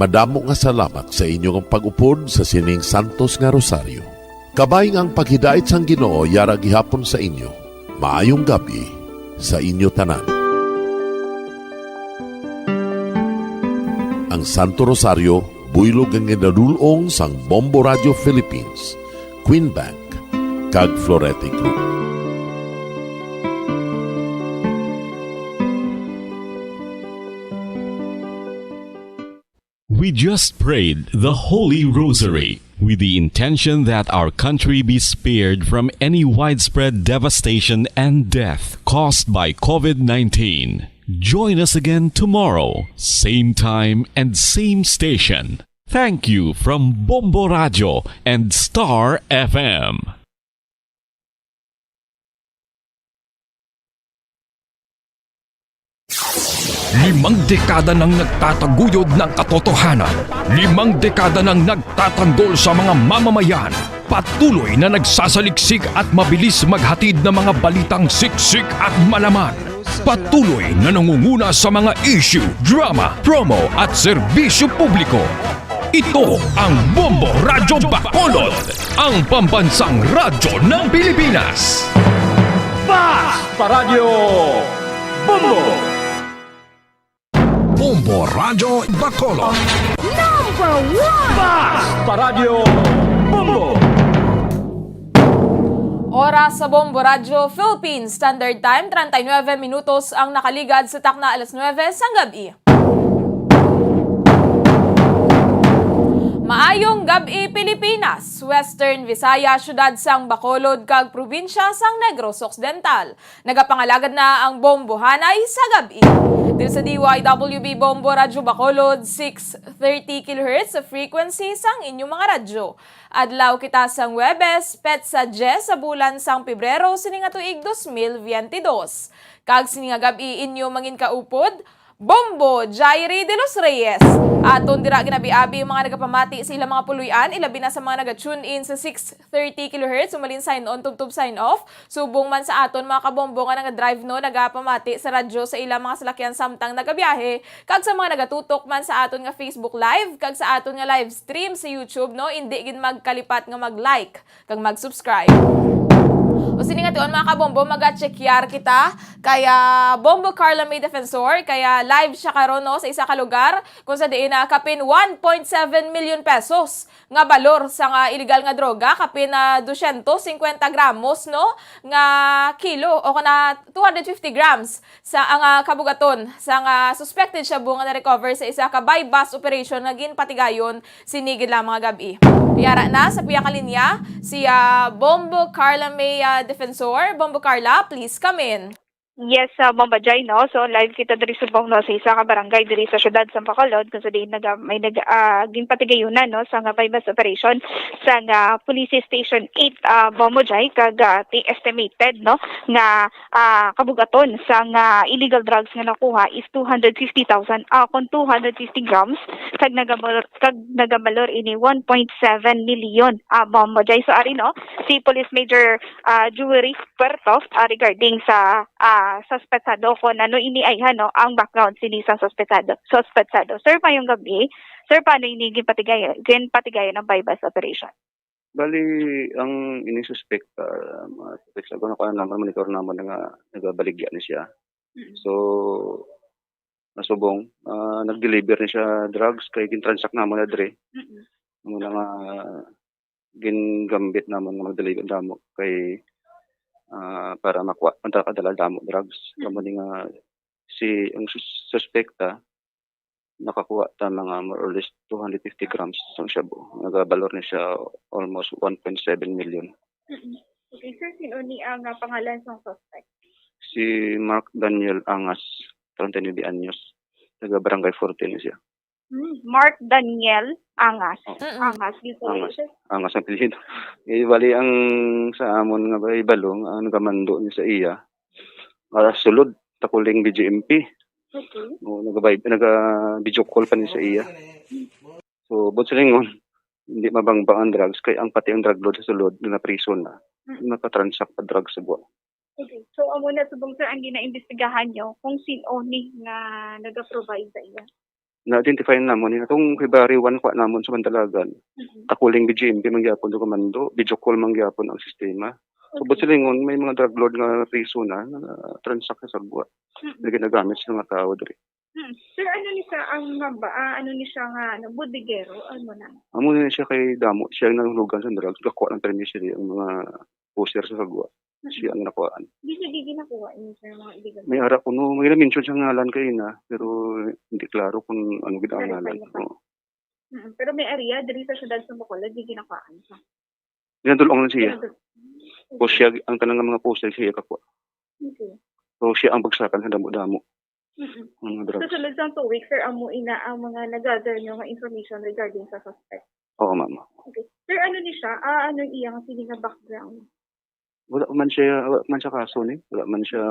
Madamo nga salamat sa inyo nga pag-upod sa sining santos nga rosaryo. Kabay nga ang paghidait sang Ginoo yara gihapon sa inyo. Maayong gab-i sa inyo tanan. Ang Santo Rosario buylog nga ginadul-ong sang Bombo Radio Philippines, Queen Bank, kag Florete Group. We just prayed the Holy Rosary with the intention that our country be spared from any widespread devastation and death caused by COVID nineteen. Join us again tomorrow, same time and same station. Thank you from Bombo Radio and Star F M. Limang dekada nang nagtataguyod ng katotohanan. Limang dekada nang nagtatanggol sa mga mamamayan. Patuloy na nagsasaliksik at mabilis maghatid ng mga balitang siksik at malaman. Patuloy na nangunguna sa mga issue, drama, promo at serbisyo publiko. Ito ang Bombo Radyo Bacolod, ang pambansang radyo ng Pilipinas. Basta Radyo Bombo! Bombo Radyo Bacolod. Number one! Basta Radyo Bombo! Oras sa Bombo Radyo Philippines Standard Time, treinta y nueve minutos ang nakaligad sa takna alas nuebe sang gab-i. Maayong gab-i, Pilipinas, Western Visayas, siyudad sang Bacolod, kag probinsya sang Negros Occidental. Nagapangalagad na ang Bombohanay sa gab-i. Diri sa D Y W B Bombo Radyo Bacolod, six thirty kilohertz sa frequency sang inyong mga radyo. Adlaw kita sang Huwebes, petsa diyes sa bulan sang Pebrero sini nga tuig dos mil biyente dos. Kag sini nga gab-i inyo manginkaupod, Bombo Jairi de los Reyes. Aton dira ginabi-abi ang mga nagapamati sa ilang mga puloy-an, ilabi na sa mga naga-tune in sa six thirty kilohertz, umalin sign on, tubtob sign off. Subong man sa aton mga kabombo nga naga-drive, no, nagapamati sa radyo sa ilang mga salakyan samtang nagabiyahe, kag sa mga nagatutok man sa aton nga Facebook Live, kag sa aton nga live stream sa YouTube, no, indi gid magkalipat nga mag-like kag mag-subscribe. O sini nga tion, mga kabombo, maga-checkyar kita kay, ah, Bombo Carla May Defensor, kay, ah, live siya karon, no, sa isa ka lugar kung sa diin na kapin one point seven million pesos nga balor sang, ah, iligal nga droga, kapin, ah, dosyentos singkwenta gramos, no, nga kilo o kana two hundred fifty grams sa ang, ah, kabugaton sang, ah, suspected shabu nga na-recover sa isa ka buy-bust operation nga ginpatigayon sini gid lang mga gab-i. Yara na sa pihak ka linya si, ah, Bombo Carla May, ah, Defensor. Bombo Carla, please come in. Yes, ah, Bombo Jai, no? So, live kita diri subong, no, sa isa ka barangay diri sa siyudad sa Bacolod, kung sa diin naga-, may nag-, ah, ginpatigayunan, no, sa nga buy-bust operation sa nga Police Station eight, ah, Bombo Jai, kag, ah, ti-, estimated, no, nga ah, kabugaton sang, ah, illegal drugs nga nakuha is two hundred fifty thousand, ah, kon two hundred fifty grams, kag nagabalor, kag nagabalor ini one point seven million, ah, Bombo Jai. So, ari, no, si Police Major, ah, Jewelry Puerto, ah, regarding sa, ah, suspetsado, kon ano ini ay, ano, ang background sini sang suspetsado, suspetsado. Sir, mayong gabi. Sir, paano ini ginpatigay-, ginpatigayon ang buy-bust operation? Bali, ang ining suspek, ah, mga suspek sa kuno, kuno naman, monitor naman nga nagabaligya ni siya. Mm. So, nasubong, ah, nag-deliver ni siya drugs kay gin-transact naman na dre. Mm. Amo na nga gingambit naman nga mag-deliver damo kay, ah, para makuha, makadala damo drugs. Mm. Kamo ni nga si, ang sus-, suspekta, nakakuha ta mga more or less two hundred fifty grams sang shabu. Nagabalor ni siya almost one point seven million. Mm-mm. Okay, sir, sino ni ang ah, pangalan sang suspect? Si Mark Daniel Angas, treinta y nueve anyos, taga Barangay fourteen ni siya. Hmm, Mark Daniel Angas. Oh. Mm-mm. Angas, dito Angas. Sir. Angas ang apelyido. Eh, bali ang sa amon nga bay balong, ang nagamando ni sa iya, para sulod, takuling B J M P. Okay. O, nagabay, naga video call pa ni sa iya. So, but sa lingon, hindi mabangbang ang drugs, kay ang pati ang drug lord sa sulod nga napriso na, Mm. nakatransact pa drugs sa buwan. Okay. So, amo na subong, sir, ang ginaimbestigahan nyo kung sino ni nga nag-provide sa iya. Na-identify na namon ni atong February one, kuha namon sa Mandalagan. Mhm. Takuling B J M P man gyapon do kamando, video call man gyapon ang sistema. So, but sa lingon, may mga drug lord nga priso na, na transact sa sagwa. Mhm. Na ginagamit sa mga tao diri. Hmm. Sir, ano ni siya ang maba, ah, ano ni siya nga ano, bodegero, ano na? Amo na siya kay damo, siya ang nahulugan sa drugs, gakuha ng permisory ang mga poster sa sagwa. Siya ang nakuhaan. Di siya giginakuha ni sir mga illegal. May ara ko no, may na-mention siya ngalan kay na, pero hindi klaro kung ano gid ang Clarify ngalan. niya pa. Oo. Mm, pero may area diri sa siyudad sa Bacolod di ginakuhaan siya. Ginadulong lang siya. Pero- O siya, ang tanang mga poster siya kakuha. Okay. So siya ang bagsakan sa damo-damo Mm-mm. ng mga So, drugs. sulod sang two weeks, sir, amo ina ang mga nag-gather nyo nga information regarding sa suspect. Oo, ma'am. Okay. Sir, ano ni siya? Ah, ano iyang sige nga background? Wala man siya, wala man siya kaso ni. Wala man siya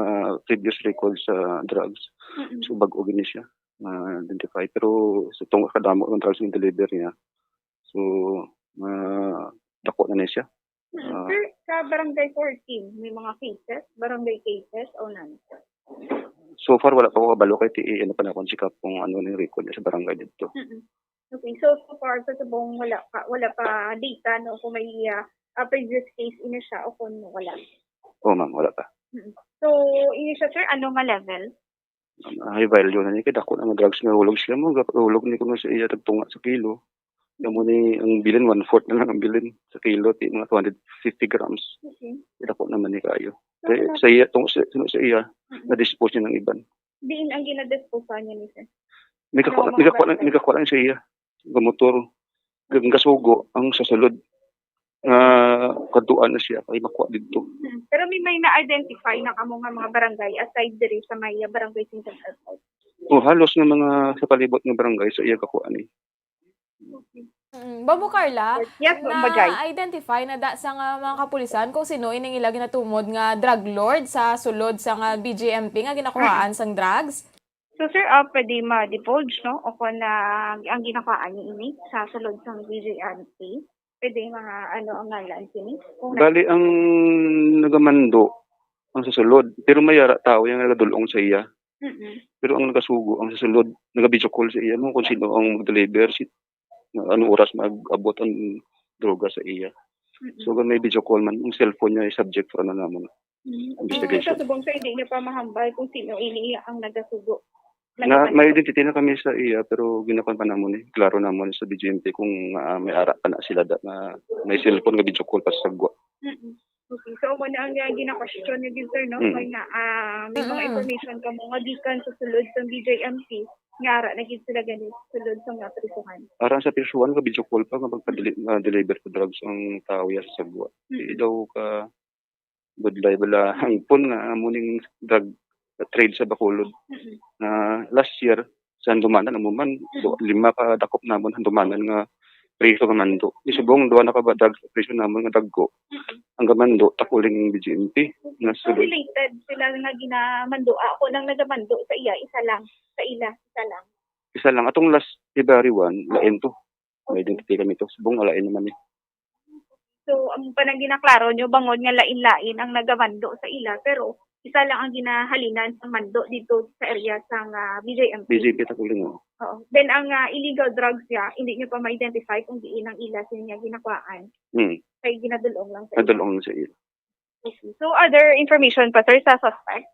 previous record sa drugs. Mm-mm. So bag-o gini siya na-identify. Pero sa tungod kadamo ng drugs yung deliver niya, so uh, dako na niya siya. Mm, Ah. Sir, sa Barangay fourteen, may mga cases, barangay cases o none? So far, wala pa ko kabalo kay T A, ano pa na kung check up kung ano yung record niya sa barangay dito. Mm-mm. Okay, so so far sa subong wala pa wala pa data no kung may ah, ah, previous case ini siya o kung wala. Oo, ma'am, wala pa. Mm-mm. So, ini siya, sir, ano nga level? Ang high value na ni kay dako na nga drugs nga hulog siya mo, hulog ni kuno sa iya tagtunga sa kilo. Kamo ni ang bilin, one fourth na lang ang bilin sa kilo, ti mga two hundred fifty grams. Okay. Dako naman ni kayo. So, Kay ano- sa iya tungod sa, tungod sa iya, Mm-mm. na-dispose niya ng iban. Diin ang ginadisposa niya ni sir? May kakuha, Ano, may kakuha, mga may kakuha lang sa iya. Gamotor. Ang gasugo ang sa sulod. Nga kaduan na siya kay makuha dito. Hmm. Pero may may na-identify na kamo nga mga barangay aside diri sa may barangay Saint John Airport? O halos nga mga sa palibot nga barangay sa iya kakuha ni. Mm, Bambo Carla, Yes, Ma'am Bajay. Na-identify na da sa nga mga kapulisan kung sino ining ila ginatumod nga drug lord sa sulod sa nga B J M P nga ginakuhaan sang drugs? So sir, ah, pwede ma-divulge, no? O kung na ang ginakuhaan ni ini sa sulod sa B J M P, pwede mga ano ang ngalan sini? Kung na- Bali ang nagamando ang sa sulod, pero may ara tao yung nagadulong sa iya. Mm-mm. Pero ang nagasugo ang sa sulod, nagabidyo call sa iya mo kung sino ang mag-deliver, si, ano oras mag-abot ang droga sa iya. Mm-mm. So kung may video call man, ang cellphone niya ay subject for ano namon. Mm. Investigation. So, subong sir, hindi niya pa mahambal kung sino ini ang nagasugo. Na Nagabalik. May identity na kami sa iya, pero ginakuan pa namon eh. Klaro namon sa B J M P kung ah, may ara pa na sila da, na may cellphone nga video call pa sa sagwa. Mm-mm. Okay, so amo na ang uh, gina-question ni sir, no? Mm. Kaya nga, ah, may mga Mm-mm. information kamo nga gikan sa sulod sa B J M P, nga ara na gid sila gani sulod sa nga prisuhan. Aran sa prisuhan nga video call pa nga magpa-deliver sa drugs ang tao ya sa sagwa. Di Mm-mm. daw ka budlay bala hangpon nga amo ning drug trade sa Bacolod. Mm-mm. Na last year sa Handumanan, amo man, do, lima ka dakop namon Handumanan nga preso nga mando. Isubong duha na ka ba drug preso namon nga dagko. Mm-mm. Ang gamando takuling B J M P nga So, sulod. Related sila nga ginamando. Ako nang nagamando sa iya, isa lang. Sa ila, isa lang. Isa lang atong last February one, lain to. May identity kami to. Subong alain naman eh. So, ang panang ginaklaro nyo, bangod nga lain-lain ang nagamando sa ila, pero isa lang ang ginahalinan sa mando dito sa area sa nga B J M P. B J P takuling, oh. Oo. Then, ang ah, illegal drugs niya, hindi nyo pa ma-identify kung diin ang ila siya niya ginakwaan. Hmm. Kay ginadulong lang sa ila. Nadulong sa ila. Okay. So, other information pa, sir, sa suspect?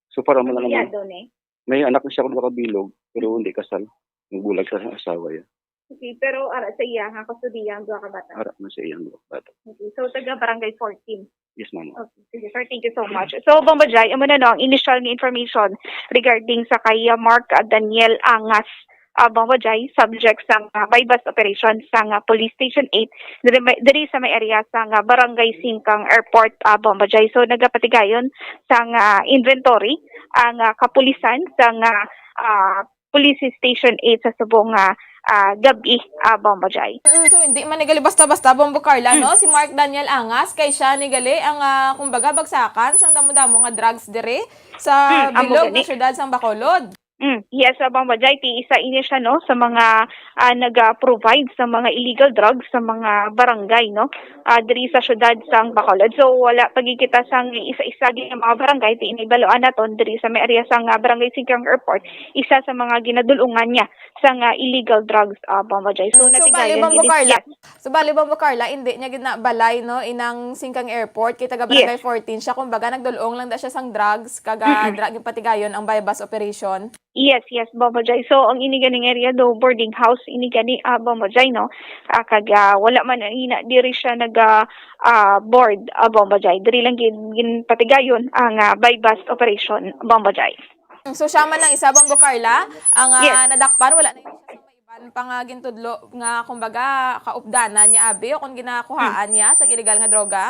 So para mo na naman, Pamilyado ni? May anak na siya kung nakabilog, pero hindi kasal. Nagbulag sa asawa niya. Okay, pero ara sa iya nga kustodiya ang duha ka bata. Ara na sa iyang duha ka bata. Okay, so taga Barangay fourteen. Yes, ma'am. Okay, sige sir, thank you so much. So, Bambajay, amo na no ang initial nga information regarding sa kay uh, Mark uh, Daniel Angas. ah, Bombo Jai, subject sang, ah, buy-bust operation sang, ah, Police Station eight, diri may, diri sa may area sang, ah, Barangay Singkang Airport, ah, Bombo Jai. So, nagapatigayon sang, ah, inventory ang, ah, kapulisan sang, ah, ah, Police Station eight sa subong nga, ah, gab-i, ah, Bombo Jai. Mm, so, hindi man ni gali basta-basta, Bombo Carla, no? Si Mark Daniel Angas, kay siya ni gali ang, ah, kumbaga, bagsakan sang damo-damo nga drugs diri sa Mm, amo bilog gani. nga syudad sang Bacolod. Mm, yes, Bombo Jai, ti isa ini siya, no, sa mga, ah, naga-provide sa mga illegal drugs sa mga barangay, no, ah, diri sa syudad sang Bacolod. So, wala pa gid kita sang isa-isa gid nga mga barangay, ti ini baluan naton diri sa may area sang, ah, Barangay Singkang Airport, isa sa mga ginadulungan niya sang, ah, illegal drugs, ah, Bombo Jai. So, Mm, so, natigayon bali, Bombo ini, Carla, yes. So, bali, Bombo Carla, hindi niya gid na balay, no, inang Singkang Airport, kay taga Yes. Barangay fourteen siya. Kumbaga, nagdulong lang da siya sang drugs, kaga Mm-mm. dra-, ginpatigayon ang buy-bust operation. Yes, yes, Bombo Jai. So, ang ini ganing area do, boarding house, ini gani, ah, Bombo Jai, no? Ah, kag, ah, wala man, ah, ina, diri siya nag, ah, ah, board, ah, Bombo Jai. Diri lang gin-, ginpatigayon ang, ah, buy-bust operation, Bombo Jai. So, siya man lang isa, Bombo Carla, ang, ah, Yes. nadakpan, wala na siya sa may iban pa nga gintudlo nga, kumbaga, kaupdanan niya, abi, o kung ginakuhaan niya sa illegal nga droga?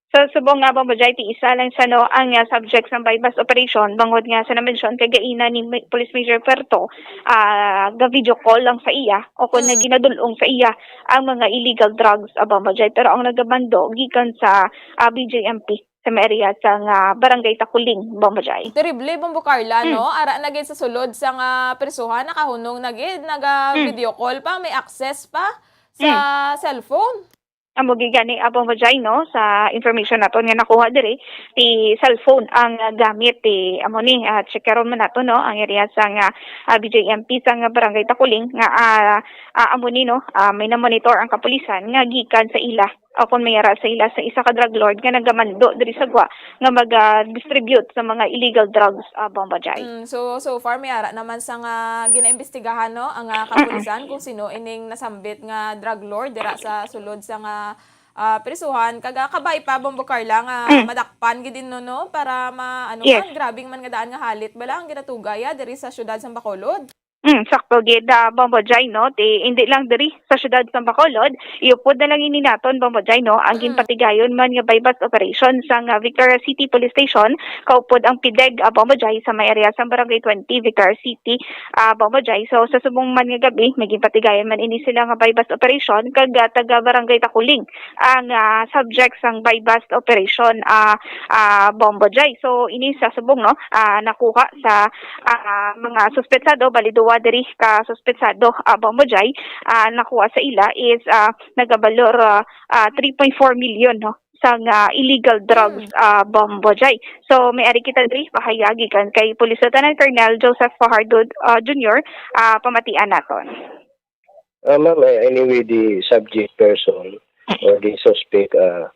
Sa subong nga, Bombo Jai, ti isa lang siya, no, ang, ah, subject sang buy-bust operation, bangod nga sa na-mention kay gaina ni Ma-, Police Major Puerto, ah, ga-video call lang sa iya, o kung Mm. ginadulong sa iya ang mga illegal drugs, ah, Bombo Jai. Pero ang nagamando gikan sa, ah, B J M P sa may area sang, ah, Barangay Takuling, Bombo Jai. Terrible, Bombo Carla, Mm. no? Ara na gid sa sulod sang, ah, prisuhan, nakahunong na gid, naga Mm. video call pa, may access pa sa Mm. cellphone. Amo gid gani, ah, Bombo Jai, no, sa information naton nga nakuha diri, ti cellphone ang, ah, gamit, ti amo ni, ah, checkeron man nato, no, ang area sang, ah, ah, B J M P sang Barangay Takuling nga, ah, ah, amo ni, no, ah, may na-monitor ang kapulisan nga gikan sa ila, o kon may ara sa ila sa isa ka drug lord nga nagamando diri sa gwa nga maga-distribute sa mga illegal drugs, ah, Bombo Jai. Mm, so, so far, may ara naman sa nga ginaimbestigahan, no, ang, ah, kapulisan kung sino ining nasambit nga drug lord dira sa sulod sa nga, ah, prisuhan. Kag, ah, kabay pa, Bombo Carla, nga Mm. madakpan gid din, no, no, para ma-, ano Yes. man, grabe man nga daan nga halit bala ang ginatugaya diri sa syudad sang Bacolod. Mm, sakto gid, ah, Bombo Jai, no? Ti, hindi lang diri sa syudad sa Bacolod, iupod na lang ini naton, Bombo Jai, no? Ang Mm. ginpatigayon man nga buy-bust operation sang, ah, Vicar City Police Station, kaupod ang pideg, ah, Bombo Jai, sa may area sang Barangay twenty, Vicar City, ah, Bombo Jai. So, sa subong man nga gab-i, may ginpatigayon man ini sila nga buy-bust operation kag, ah, taga Barangay Takuling ang, ah, subject sang buy-bust operation, ah, ah, Bombo Jai. So, ini sa subong, no, ah, nakuha sa, ah, mga suspetsado, bali duwa diri ka suspetsado, ah, Bombo Jai, ah, nakuha sa ila is, ah, nagabalor, ah, ah, three point four million, no, sang, ah, illegal drugs, Hmm. ah, Bombo Jai. So, may ari kita diri, pahayag gikan kay Police Lieutenant Colonel Joseph Fajardo, ah, Junior, ah, pamatian naton. Ah, ma'am, eh, anyway, the subject person or the suspect, uh,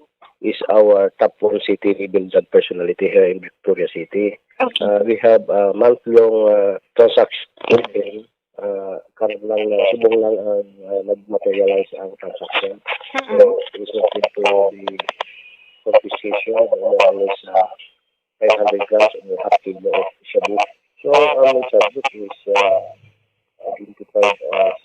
is our top one city level drug personality here in Victoria City. Okay. Uh, we have a month-long, uh, transaction with him. Uh, karon lang, uh, subong lang ang, uh, nag-materialize ang transaction. Mm-mm. So, resulted to the confiscation of more or less, uh, five hundred grams or half kilo of shabu. So, ang subject is, uh, identified as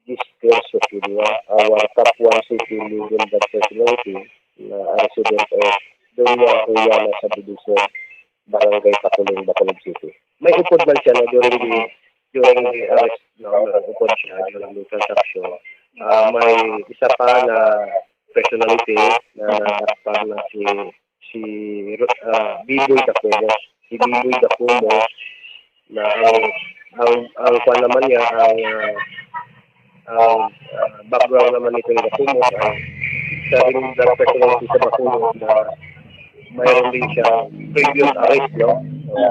Jester Sopilia, our top one city legal drug personality, na ang resident of Doña Juliana Subdivision, Barangay Takuling, Bacolod City. May upod man siya na during the, during the arrest, no, may upod siya during the transaction. Ah, may isa pa na personality na, na, na si si Ro-, ah, Biboy Dacumos. Si Biboy Dacumos na ang, ang, ang kwan naman niya, ang, ah, ang, ah, background naman nito ni Dacumos, ang isa rin na personality sa Bacolod na mayroon din siya previous arrest, no? So,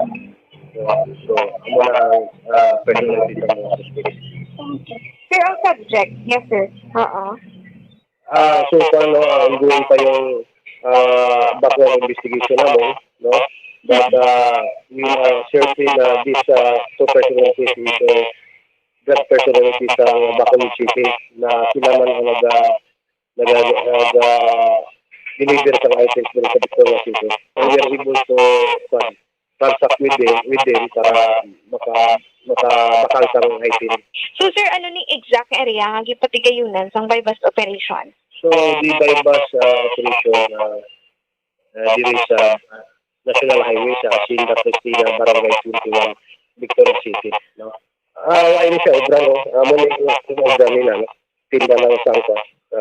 so, so, amo na ang, ah, personality sa mga suspect. Okay. Sir, ang subject? Yes, sir. Oo. Ah, so far, no, ah, ongoing pa yung, ah, background investigation namin, no? But, ah, we are certain na this, ah, two personalities is, uh, drug personalities sa Bacolod City na sila man ang nag-, ah, nag-, ah, nag-, ah, deliver sa items dito sa Victoria City. And we are able to, kwan, transact with them, with them para maka-, maka-, makal sang item. So, sir, ano ni exact nga area nga gipatigayunan sang buy-bust operation? So, the buy-bust, uh, operation, uh, uh, diri sa National Highway sa Hacienda Cristina, Barangay twenty-one, Victoria City, no? Ah, wa ini siya obra, no? Ah, mo ni, mo ni obra nila, no? Tinda lang sa, sa, sa,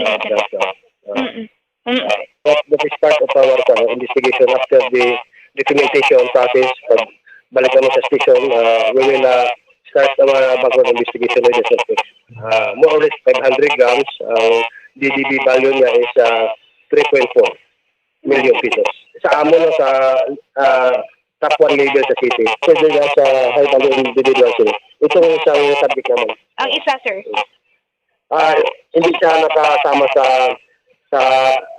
ah, sa, sa, ah, Mm-mm. Mm. Ah, that, that is part of our, uh, investigation after the documentation process. Pag balik naman sa station, uh, we will, uh, start our background investigation with the suspect. Uh, more or less five hundred grams, ang D D B value niya is, uh, three point four million pesos. Sa amo na sa, uh, top one level sa city. Pwede na sa high value individual sila. Itong isang subject naman. Ang isa, sir? Ah, hindi siya nakasama sa, sa,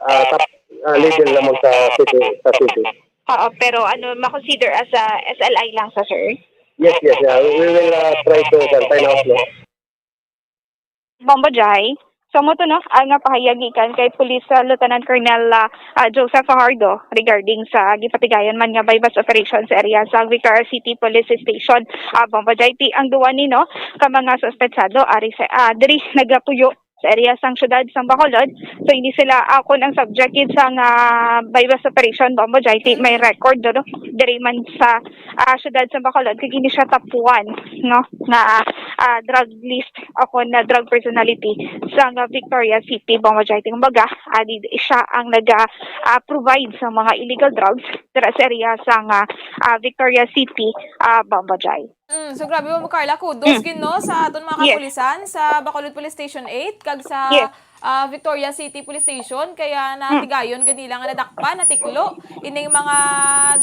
ah, top, ah, level naman sa city, sa city. Oo, pero ano, ma-consider as a S L I lang sa, sir? Yes, yes, yeah. We will, ah, try to, uh, find out, no? Bombo Jai, so mo to, no, ang nga pahayag gikan kay Police, ah, Lieutenant Colonel, ah, ah, Joseph Fajardo regarding sa gipatigayon man nga buy-bust operation sa area sa Victoria City Police Station. Ah, Bombo Jai, ti ang duwa ni, no, ka mga suspetsado ari sa, ah, diri nagapuyo sa area sang siyudad sang Bacolod. So, hindi sila, ah, kun ang subject gid sang, ah, buy-bust operation, Bombo Jai, ti may record, no, diri man sa, ah, siyudad sang Bacolod, kag hindi siya top one, no, nga, ah, drug list o kun na drug personality sang, ah, Victoria City, Bombo Jai. Ti kumbaga, ah, di siya ang naga, ah, provide sa mga illegal drugs dira sa area sang, ah, ah, Victoria City, ah, Bombo Jai. Mm, so grabe, Ma'am Carla, kudos Mm. gid, no, sa aton mga Yes. kapulisan sa Bacolod Police Station eight kag sa, Yes. ah, Victoria City Police Station, kaya Mm. natigayon gid nila nga nadakpan, natiklo ining mga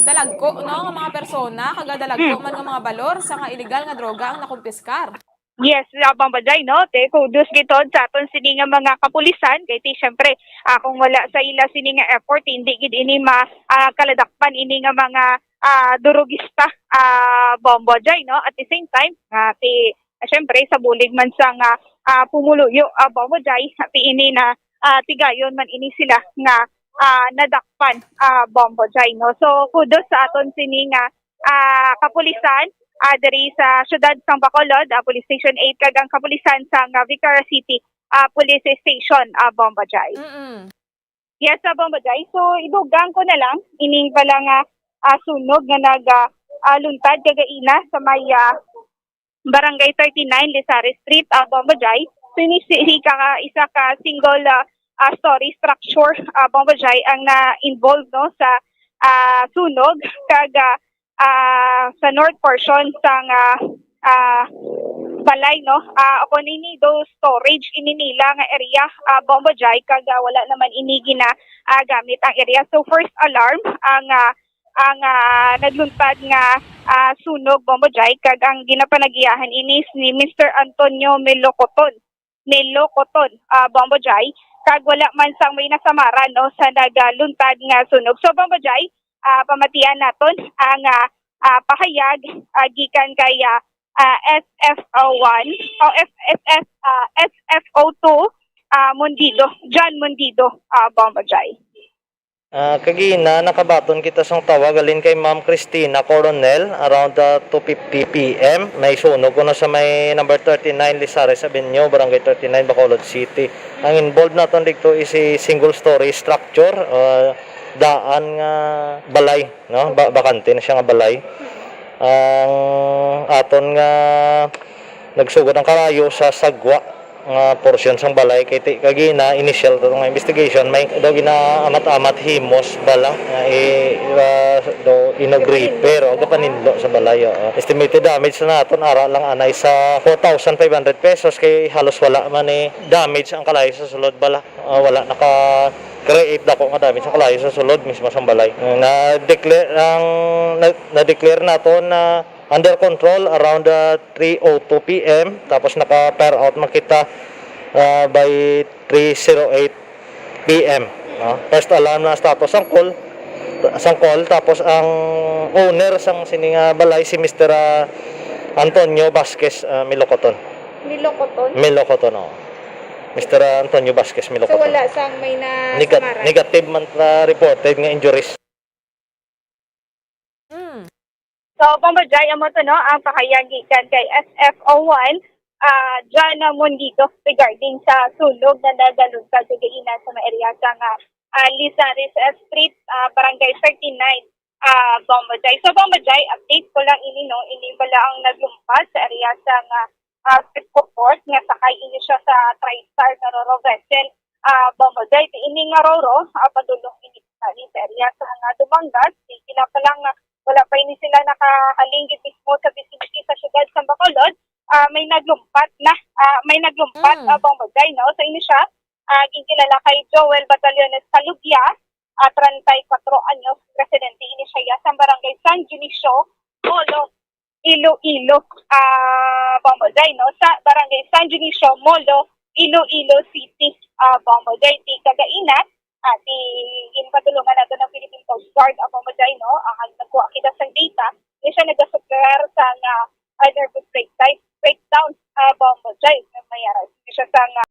dalagko, no, nga mga persona, kag dalagko Mm. man nga mga balor sa nga illegal nga droga ang nakumpiskar. Yes, Bombo Jai, no? Te, kudos gid sa aton sini nga mga kapulisan, kay ti, syempre, ah, kung wala sa ila sini nga effort, hindi gid ini ma-, ah, kaladakpan ini nga mga ah, durugista, ah, Bombo Jai, no? At the same time, ah, ti, ah, syempre, sa bulig man sang, ah, ah, pumuluyo, ah, Bombo Jai, ti ini na, ah, tigayon man ini sila nga, ah, nadakpan, ah, Bombo Jai, no? So, kudos sa aton sini nga, ah, kapulisan, ah, diri sa siyudad sang Bacolod, ah, Police Station eight, kag ang kapulisan sang, ah, Victoria City, ah, Police Station, ah, Bombo Jai. Mm-mm. Yes, sa Bombo Jai. So, idugang ko na lang, ining pala nga, ah, sunog nga nag, ah, ah, luntad kagaina sa may, ah, Barangay thirty-nine, Lizares Street, ah, Bombo Jai. So, ini si, si ka, isa ka single, ah, ah, story structure, ah, Bombo Jai, ang na-involve, no, sa, ah, sunog. Kag, ah, ah, sa north portion sang, ah, ah, balay, no? Ah, ako nini do storage ini nila nga area, ah, Bombo Jai, kag, ah, wala naman ini gina, ah, gamit ang area. So, first alarm ang, ah, ang, ah, nagluntad nga, ah, sunog, Bombo Jai, kag ang ginapanagiyahan ini ni Mister Antonio Melocoton. Melocoton, ah, Bombo Jai, kag wala man sang may nasamaran, no, sa nagaluntad nga sunog. So, Bombo Jai, ah, pamatian naton ang, ah, ah, pahayag, ah, gikan kay, ah, ah, S F O one o F-, F F, ah, S F O two, ah, Mundido, John Mundido, ah, Bombo Jai. Ah, kagina, nakabaton kita sang tawag halin kay Ma'am Christina Coronel around, ah, two fifty P M. May sunog kuno sa may number thirty-nine Lizares Avenue, Barangay thirty-nine, Bacolod City. Ang involved naton dito is a single story structure, ah, daan nga balay, no? Ba-, bakante na siya nga balay. Ang aton nga nagsugod ang kalayo sa sagwa nga porsyon sang balay kay ti-, kagina, initial to nga investigation, may daw ginaamat-amat himos bala nga i-, ah, daw inogripe o gapaninlo sa balay, oo. Estimated damage sa naton ara lang anay sa four thousand five hundred pesos kay halos wala man ni damage ang kalayo sa sulod bala. Ah, wala naka-create dako nga damage ang kalayo sa sulod mismo sang balay. Na-declare ang, na-, na-declare nato na under control around, ah, three oh two P M, tapos naka-fire out man kita, ah, by three zero eight P M, no? First alarm na status sang call, sang call, tapos ang owner sang sini nga balay si Mister, ah, Antonio Vasquez, ah, Milocoton. Milocoton? Milocoton, oo. Mister Antonio Vasquez Milocoton. So, wala sang may na Nega-, samaran? Negative man, ah, reported nga injuries. Mm, So, Bombo Jai, amo to, no, ang pahayag gikan kay S F O one, ah, Jana Mondido, regarding sa sunog na nagaluntad kagaina sa may area sa nga, ah, Lizares Street, ah, Barangay thirty-nine, ah, Bombo Jai. So, Bombo Jai, update ko lang ini, no, ini bala ang naglumpas sa area sa nga, ah, Frisco Port, nga sakay ini siya sa TriStar nga ro-ro vessel, ah, Bombo Jai. Ti ini nga ro-ro, ah, padulong ini sa area sa nga Dumangas, ti kinapalang nga wala pa ini sila nakahalin gid mismo sa vicinity sa siyudad sa Bacolod, ah, may naglumpat na, ah, may naglumpat, Mm. ah, Bombo Jai, no? So, ini siya, ah, ginkilala kay Joel Batallones Calugya, ah, treinta y cuatro anyos, residente ini siya sa barangay San Dionisio, Molo, Iloilo, ah, Bombo Jai, no? Sa barangay San Dionisio, Molo, Iloilo City, ah, Bombo Jai. Ti kagaina, ah, ti ginpadulungan nato ng Philippine Coast Guard, ah, Bombo Jai, no? Ang nagkuha kita sa data, di siya nagasuklar sa nga, ah, nervous breakdown, breakdown, ah, Bombo Jai. May ara siya sa nga,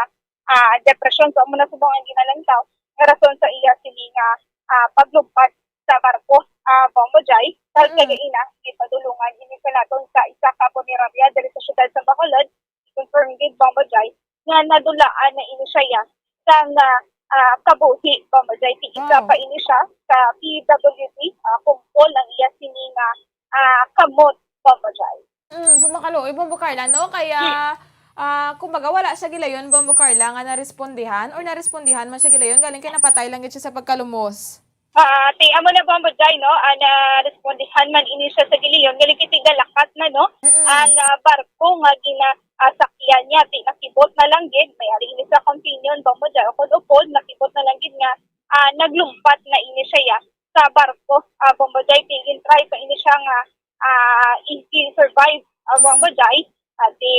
ah, depression. So, amo na subong ang ginalantaw nga rason sa iya sini nga, ah, paglumpat sa barko, ah, Bombo Jai. Dahil Mm. kagaina, gipadulungan ini sa naton sa isa ka punerarya diri sa siyudad sa Bacolod. Confirm gid, Bombo Jai, nga nadulaan na ini siya sa nga, ah, kabuhi, Bombo Jai. Ti isa Wow. pa ini siya sa P W D, ah, kumpol ang iya sini nga, ah, kamot, Bombo Jai. Mm, so makaluoy, Bombo Carla, no? Kaya, Yes. ah, kumbaga, wala siya gilayon, Bombo Carla, nga narespondihan or narespondihan man siya gilayon, galing kay napatay lang gid siya sa pagkalumos. Ah, ti amo na, Bombo Jai, no? Ah, narespondihan man ini siya sa gilayon, galing kay tigalakat na, no? Mm-mm. Ang, ah, barko nga gina-, ah, sakyan niya, ti nakibot na lang gid, may ari ini sa companion, Bombo Jai, o kon upod, nakibot na lang gid nga, ah, naglumpat na ini siya sa barko, ah, Bombo Jai, ti gin-try pa ini siya nga, ah, i-survive, ah, Bombo Mm. Jai, ah, ti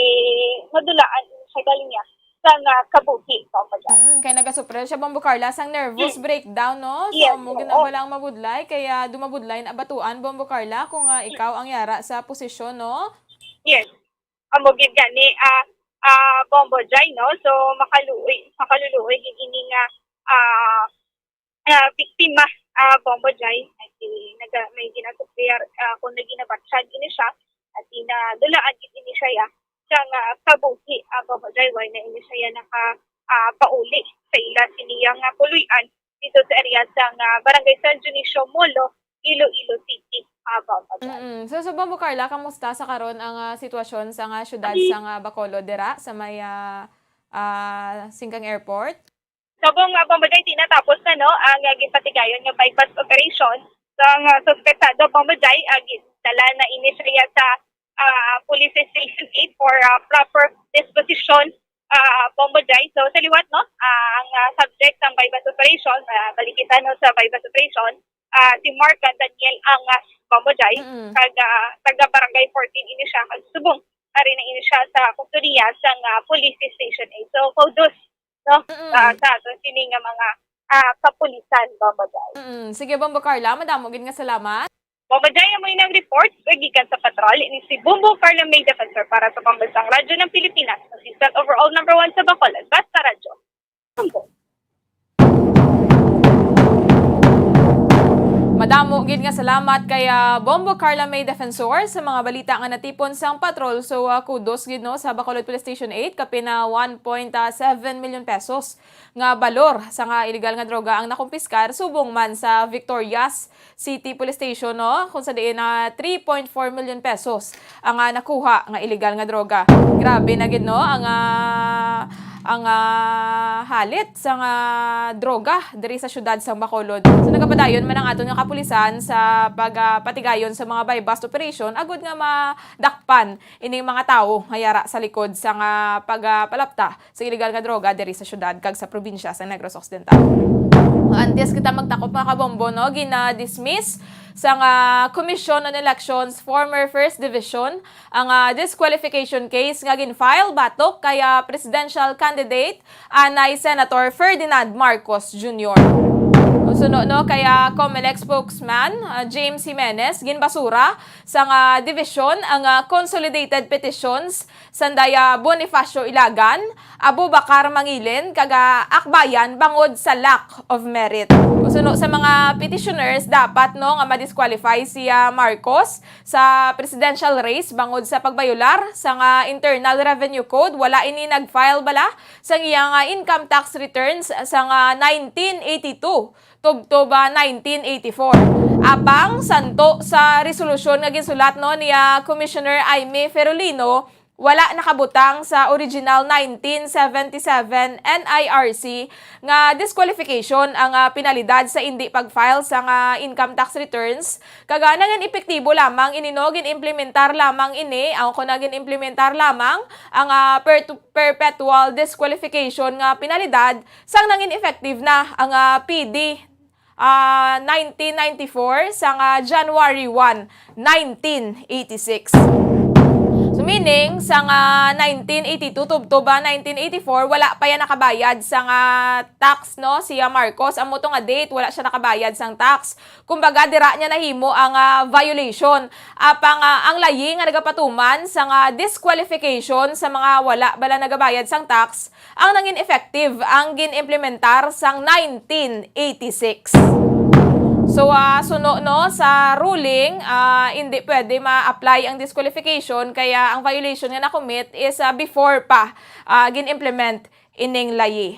madulaan ini siya galing niya sa nga kabuhi, Bombo Jai. Mm, kay nagasuffer siya, Bombo Carla, sang nervous Mm. breakdown, no? So, Yes, amo gid oo. na bala ang mabudlay, kaya dumabudlay na batuan, Bombo Carla, kung, ah, Mm. ikaw ang yara sa posisyon, no? Yes. Amo gid gani, ah, ah, Bombo Jai, no? So, makaluoy, makaluluoy gid ini nga, ah, ah, biktima, ah, Bombo Jai, ay, si-, naga-, may ginasuffer, ah, kung naginabatsyag ini siya, at ina-, dulaan gid ini siya, ya, siya nga kabuhi, ah, Bombo Jai, wala na ini siya naka, ah, pauli sa ila sini nga puloy-an dito sa area sa nga Barangay San Dionisio, Molo, Iloilo City, ah, Bombo Jai. Mm-mm. So, so, Bombo Carla, kamusta sa karon ang, ah, sitwasyon sa nga syudad Ay. sa nga Bacolod dira sa may, ah, ah, Singkang Airport? Subong nga, Bombo Jai, tinatapos na, no, ang, ah, ginpatigayon nga buy-bust operation. So, ang, ah, suspetsado, Bombo Jai, ah, gidala na ini siya sa, ah, Police Station eight for, ah, proper disposition, ah, Bombo Jai. So, sa liwat, no, ah, ang, ah, subject sang buy-bust operation, ah, balik kita, no, sa buy-bust operation, ah, si Mark Daniel ang, ah, Bombo Jai, Mm. kag, ah, taga Barangay fourteen ini siya, kag subong ari na ini siya sa kustodiya sang, ah, Police Station eight. So, kudos, no, Mm. ah, sa aton sini nga mga, ah, kapulisan, Bombo Jai. Mm. Sige, Bombo Carla, madamo gid nga salamat. Bombo Jai, amo ini ang report, gikan sa patrol, ini si Bombo Carla May Defensor para sa Pambansang Radyo ng Pilipinas, Assistant Overall Number One sa Bacolod, Basta Radyo. Bombo. Madamo gid nga salamat kay, ah, Bombo Carla May Defensor sa mga balita nga natipon sang patrol. So, ah, kudos gid, no, sa Bacolod Police Station eight, kapin na one point seven million pesos nga balor sa nga illegal nga droga ang nakumpiskar subong man sa Victorias City Police Station, no, kung sa diin na three point four million pesos ang, ah, nakuha nga illegal nga droga. Grabe na gid, no, ang, ah, ang, ah, halit sa nga droga diri sa siyudad sa Bacolod. So, nagapadayon man ang aton nga kapulisan sa pag, ah, patigayon sa mga buy-bust operation agud nga madakpan ining mga tawo nga yara sa likod sa nga pag, ah, palapta sa illegal nga droga diri sa siyudad kag sa probinsya sa Negros Occidental. Antes kita magtakop, mga kabombo, no, gina-dismiss sa nga Commission on Elections former First Division ang, ah, disqualification case nga gin-file batok kay, ah, presidential candidate anay Senator Ferdinand Marcos Junior. Suno, no, kay, ah, Comelec spokesman, ah, James Jimenez, ginbasura sa nga division ang, ah, consolidated petitions sanday, ah, Bonifacio Ilagan, Abubacar Mangilin, kag, ah, Akbayan bangod sa lack of merit. Suno sa mga petitioners, dapat, no, nga ma-disqualify si, ah, Marcos sa presidential race bangod sa pagbayolar sa nga Internal Revenue Code. Wala ini nag-file bala sa iya nga income tax returns sa nga nineteen eighty-two tubtob, ah, nineteen eighty-four. Apang santo sa resolusyon nga ginsulat, no, ni, ah, Commissioner Imee Ferolino, wala nakabutang sa original nineteen seventy-seven N I R C nga disqualification ang, ah, penalidad sa indi pag-file sa nga income tax returns, kag, ah, nangin epektibo lamang ini, no, gin-implementar lamang ini, ang, kung nagin-implementar lamang ang, ah, pertu-, perpetual disqualification nga penalidad sang nangin effective na ang, ah, P D, ah, nineteen ninety-four sang, ah, January one, nineteen eighty-six. So, meaning, sang, ah, nineteen eighty-two tubtob, ah, nineteen eighty-four, wala pa yan nakabayad sang, ah, tax, no, si, ah, Marcos. Amo to nga date, wala siya nakabayad sang tax. Kumbaga, dira niya nahimo ang, ah, violation. Apang, ah, ang layi nga nagapatuman sang, ah, disqualification sa mga wala bala nagabayad sang tax, ang nangin effective ang gin-implementar sang nineteen eighty-six. So, ah, suno, no, sa ruling, ah, hindi pwede ma-apply ang disqualification, kaya ang violation nga na-commit is, ah, before pa, ah, gin-implement ining layi.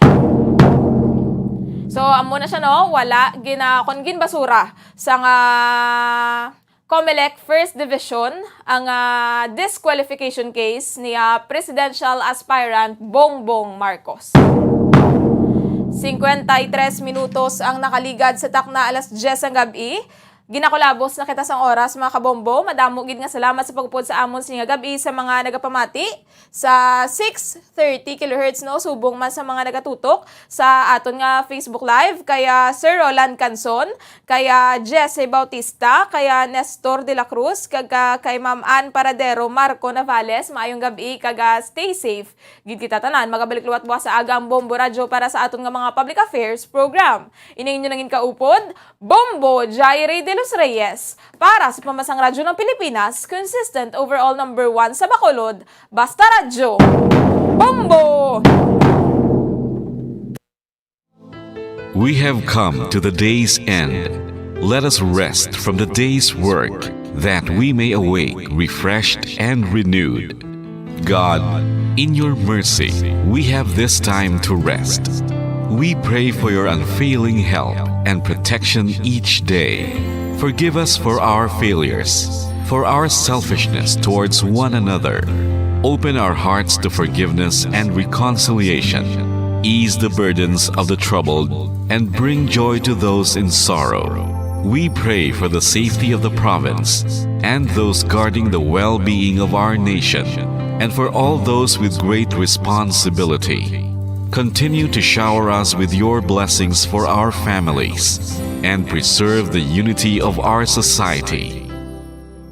So, amo na siya, no? Wala, gina-, kon ginbasura sang, ah, Comelec First Division ang, ah, disqualification case ni, ah, presidential aspirant Bongbong Marcos. Cincuenta y tres minutos ang nakaligad sa takna alas diyes ang gab-i. Ginakulabos na kita sang oras, mga kabombo. Madamo gid nga salamat sa pag-upod sa amon sini nga gab-i sa mga nagapamati sa six thirty kilohertz, no, subong man sa mga nagatutok sa aton nga Facebook Live, kay, ah, Sir Roland Canson, kay, ah, Jesse Bautista, kay, ah, Nestor de la Cruz, kag, ah, kay Ma'am Ann Paradero, Marco Navales. Maayong gab-i, kag, ah, stay safe gid kita tanan. Magabalik liwat buwas sa aga ang Bombo Radyo para sa aton nga mga public affairs program. Ini inyo nangin kaupod, Bombo Jaire de los Reyes, para sa Pambansang Radyo ng Pilipinas, consistent overall number one sa Bacolod, Basta Radyo, Bombo! We have come to the day's end. Let us rest from the day's work, that we may awake refreshed and renewed. God, in your mercy, we have this time to rest. We pray for your unfailing help and protection each day. Forgive us for our failures, for our selfishness towards one another. Open our hearts to forgiveness and reconciliation. Ease the burdens of the troubled and bring joy to those in sorrow. We pray for the safety of the province and those guarding the well-being of our nation, and for all those with great responsibility. Continue to shower us with your blessings for our families and preserve the unity of our society.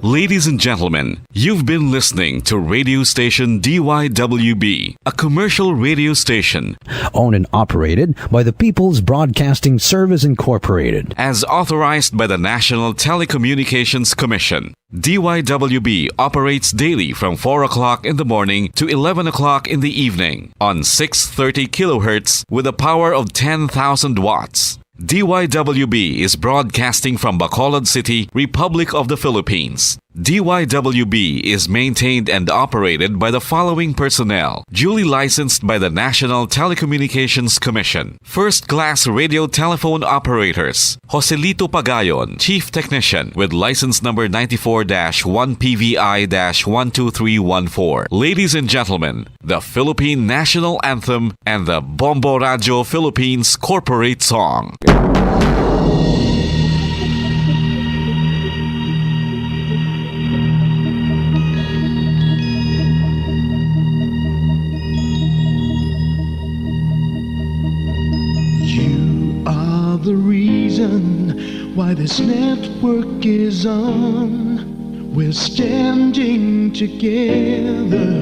Ladies and gentlemen, you've been listening to radio station D Y W B, a commercial radio station owned and operated by the People's Broadcasting Service Incorporated, as authorized by the National Telecommunications Commission. D Y W B operates daily from four o'clock in the morning to eleven o'clock in the evening on six thirty kilohertz with a power of ten thousand watts. D Y W B is broadcasting from Bacolod City, Republic of the Philippines. D Y W B is maintained and operated by the following personnel, duly licensed by the National Telecommunications Commission. First-class radio telephone operators, Joselito Pagayon, Chief Technician, with license number ninety-four dash one P V I dash one two three one four. Ladies and gentlemen, the Philippine National Anthem and the Bombo Radyo Philippines Corporate Song. You are the reason why this network is on. We're standing together,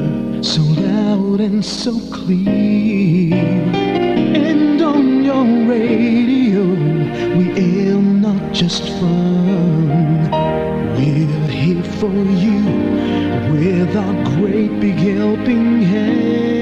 so loud and so clear. And on your radio, we aim not just fun. We're here for you with our great big helping hand.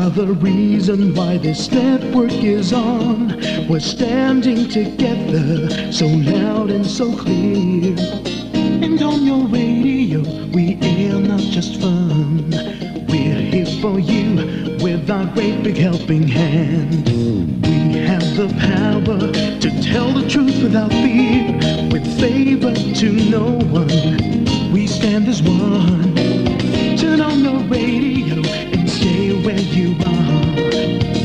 The reason why this network is on. We're standing together, so loud and so clear. And on your radio, we air not just fun. We're here for you with our great big helping hand. We have the power to tell the truth without fear, with favor to no one. We stand as one. Turn on your radio and stay where you are.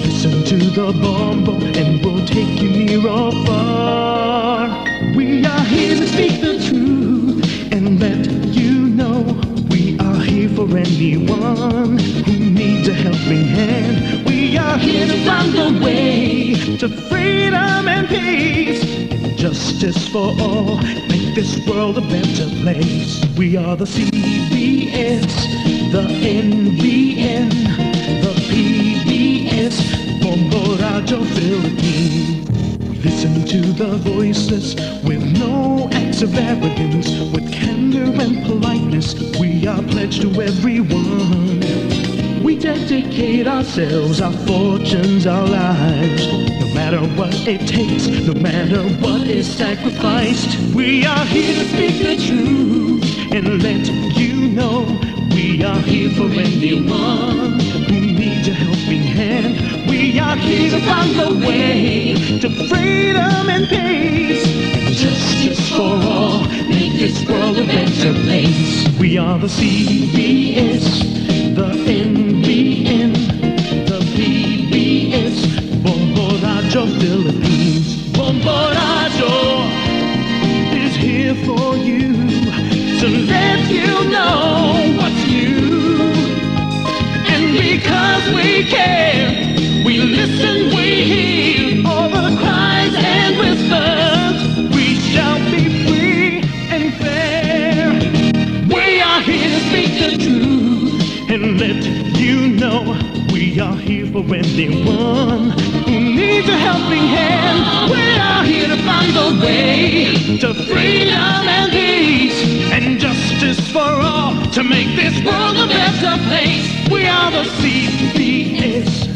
Listen to the Bombo and we'll take you near or far. We are here to speak the truth and let you know we are here for anyone who needs a helping hand. We are here to find the way to freedom and peace, justice for all, make this world a better place. We are the C B S, the N B N, the P B S, Bombo Radio Philippines. Listen to the voiceless with no acts of arrogance, with candor and politeness. We are pledged to everyone. We dedicate ourselves, our fortunes, our lives. No matter what it takes, no matter what is sacrificed, we are here to speak the truth and let you know we are here for anyone who needs a helping hand. We are here to find the way to freedom and peace. Justice for all, make this world a better place. We are the C B S, the N B N, the P B S, Bombo Radio Philippines. Bombo Radio is here for you to let you know what's new. And because we care, we listen, we hear all the cries and whispers. We shall be free and fair. We are here to speak the truth and let you know we are here for anyone who needs a helping hand. We are here to find the way to freedom and peace and justice for all to make this world a better place. We are the C B S,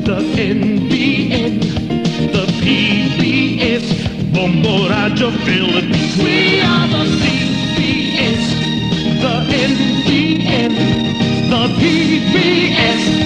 the N B N, the P B S, Bombo Radio Philippines. We are the C B S, the N B N, the P B S,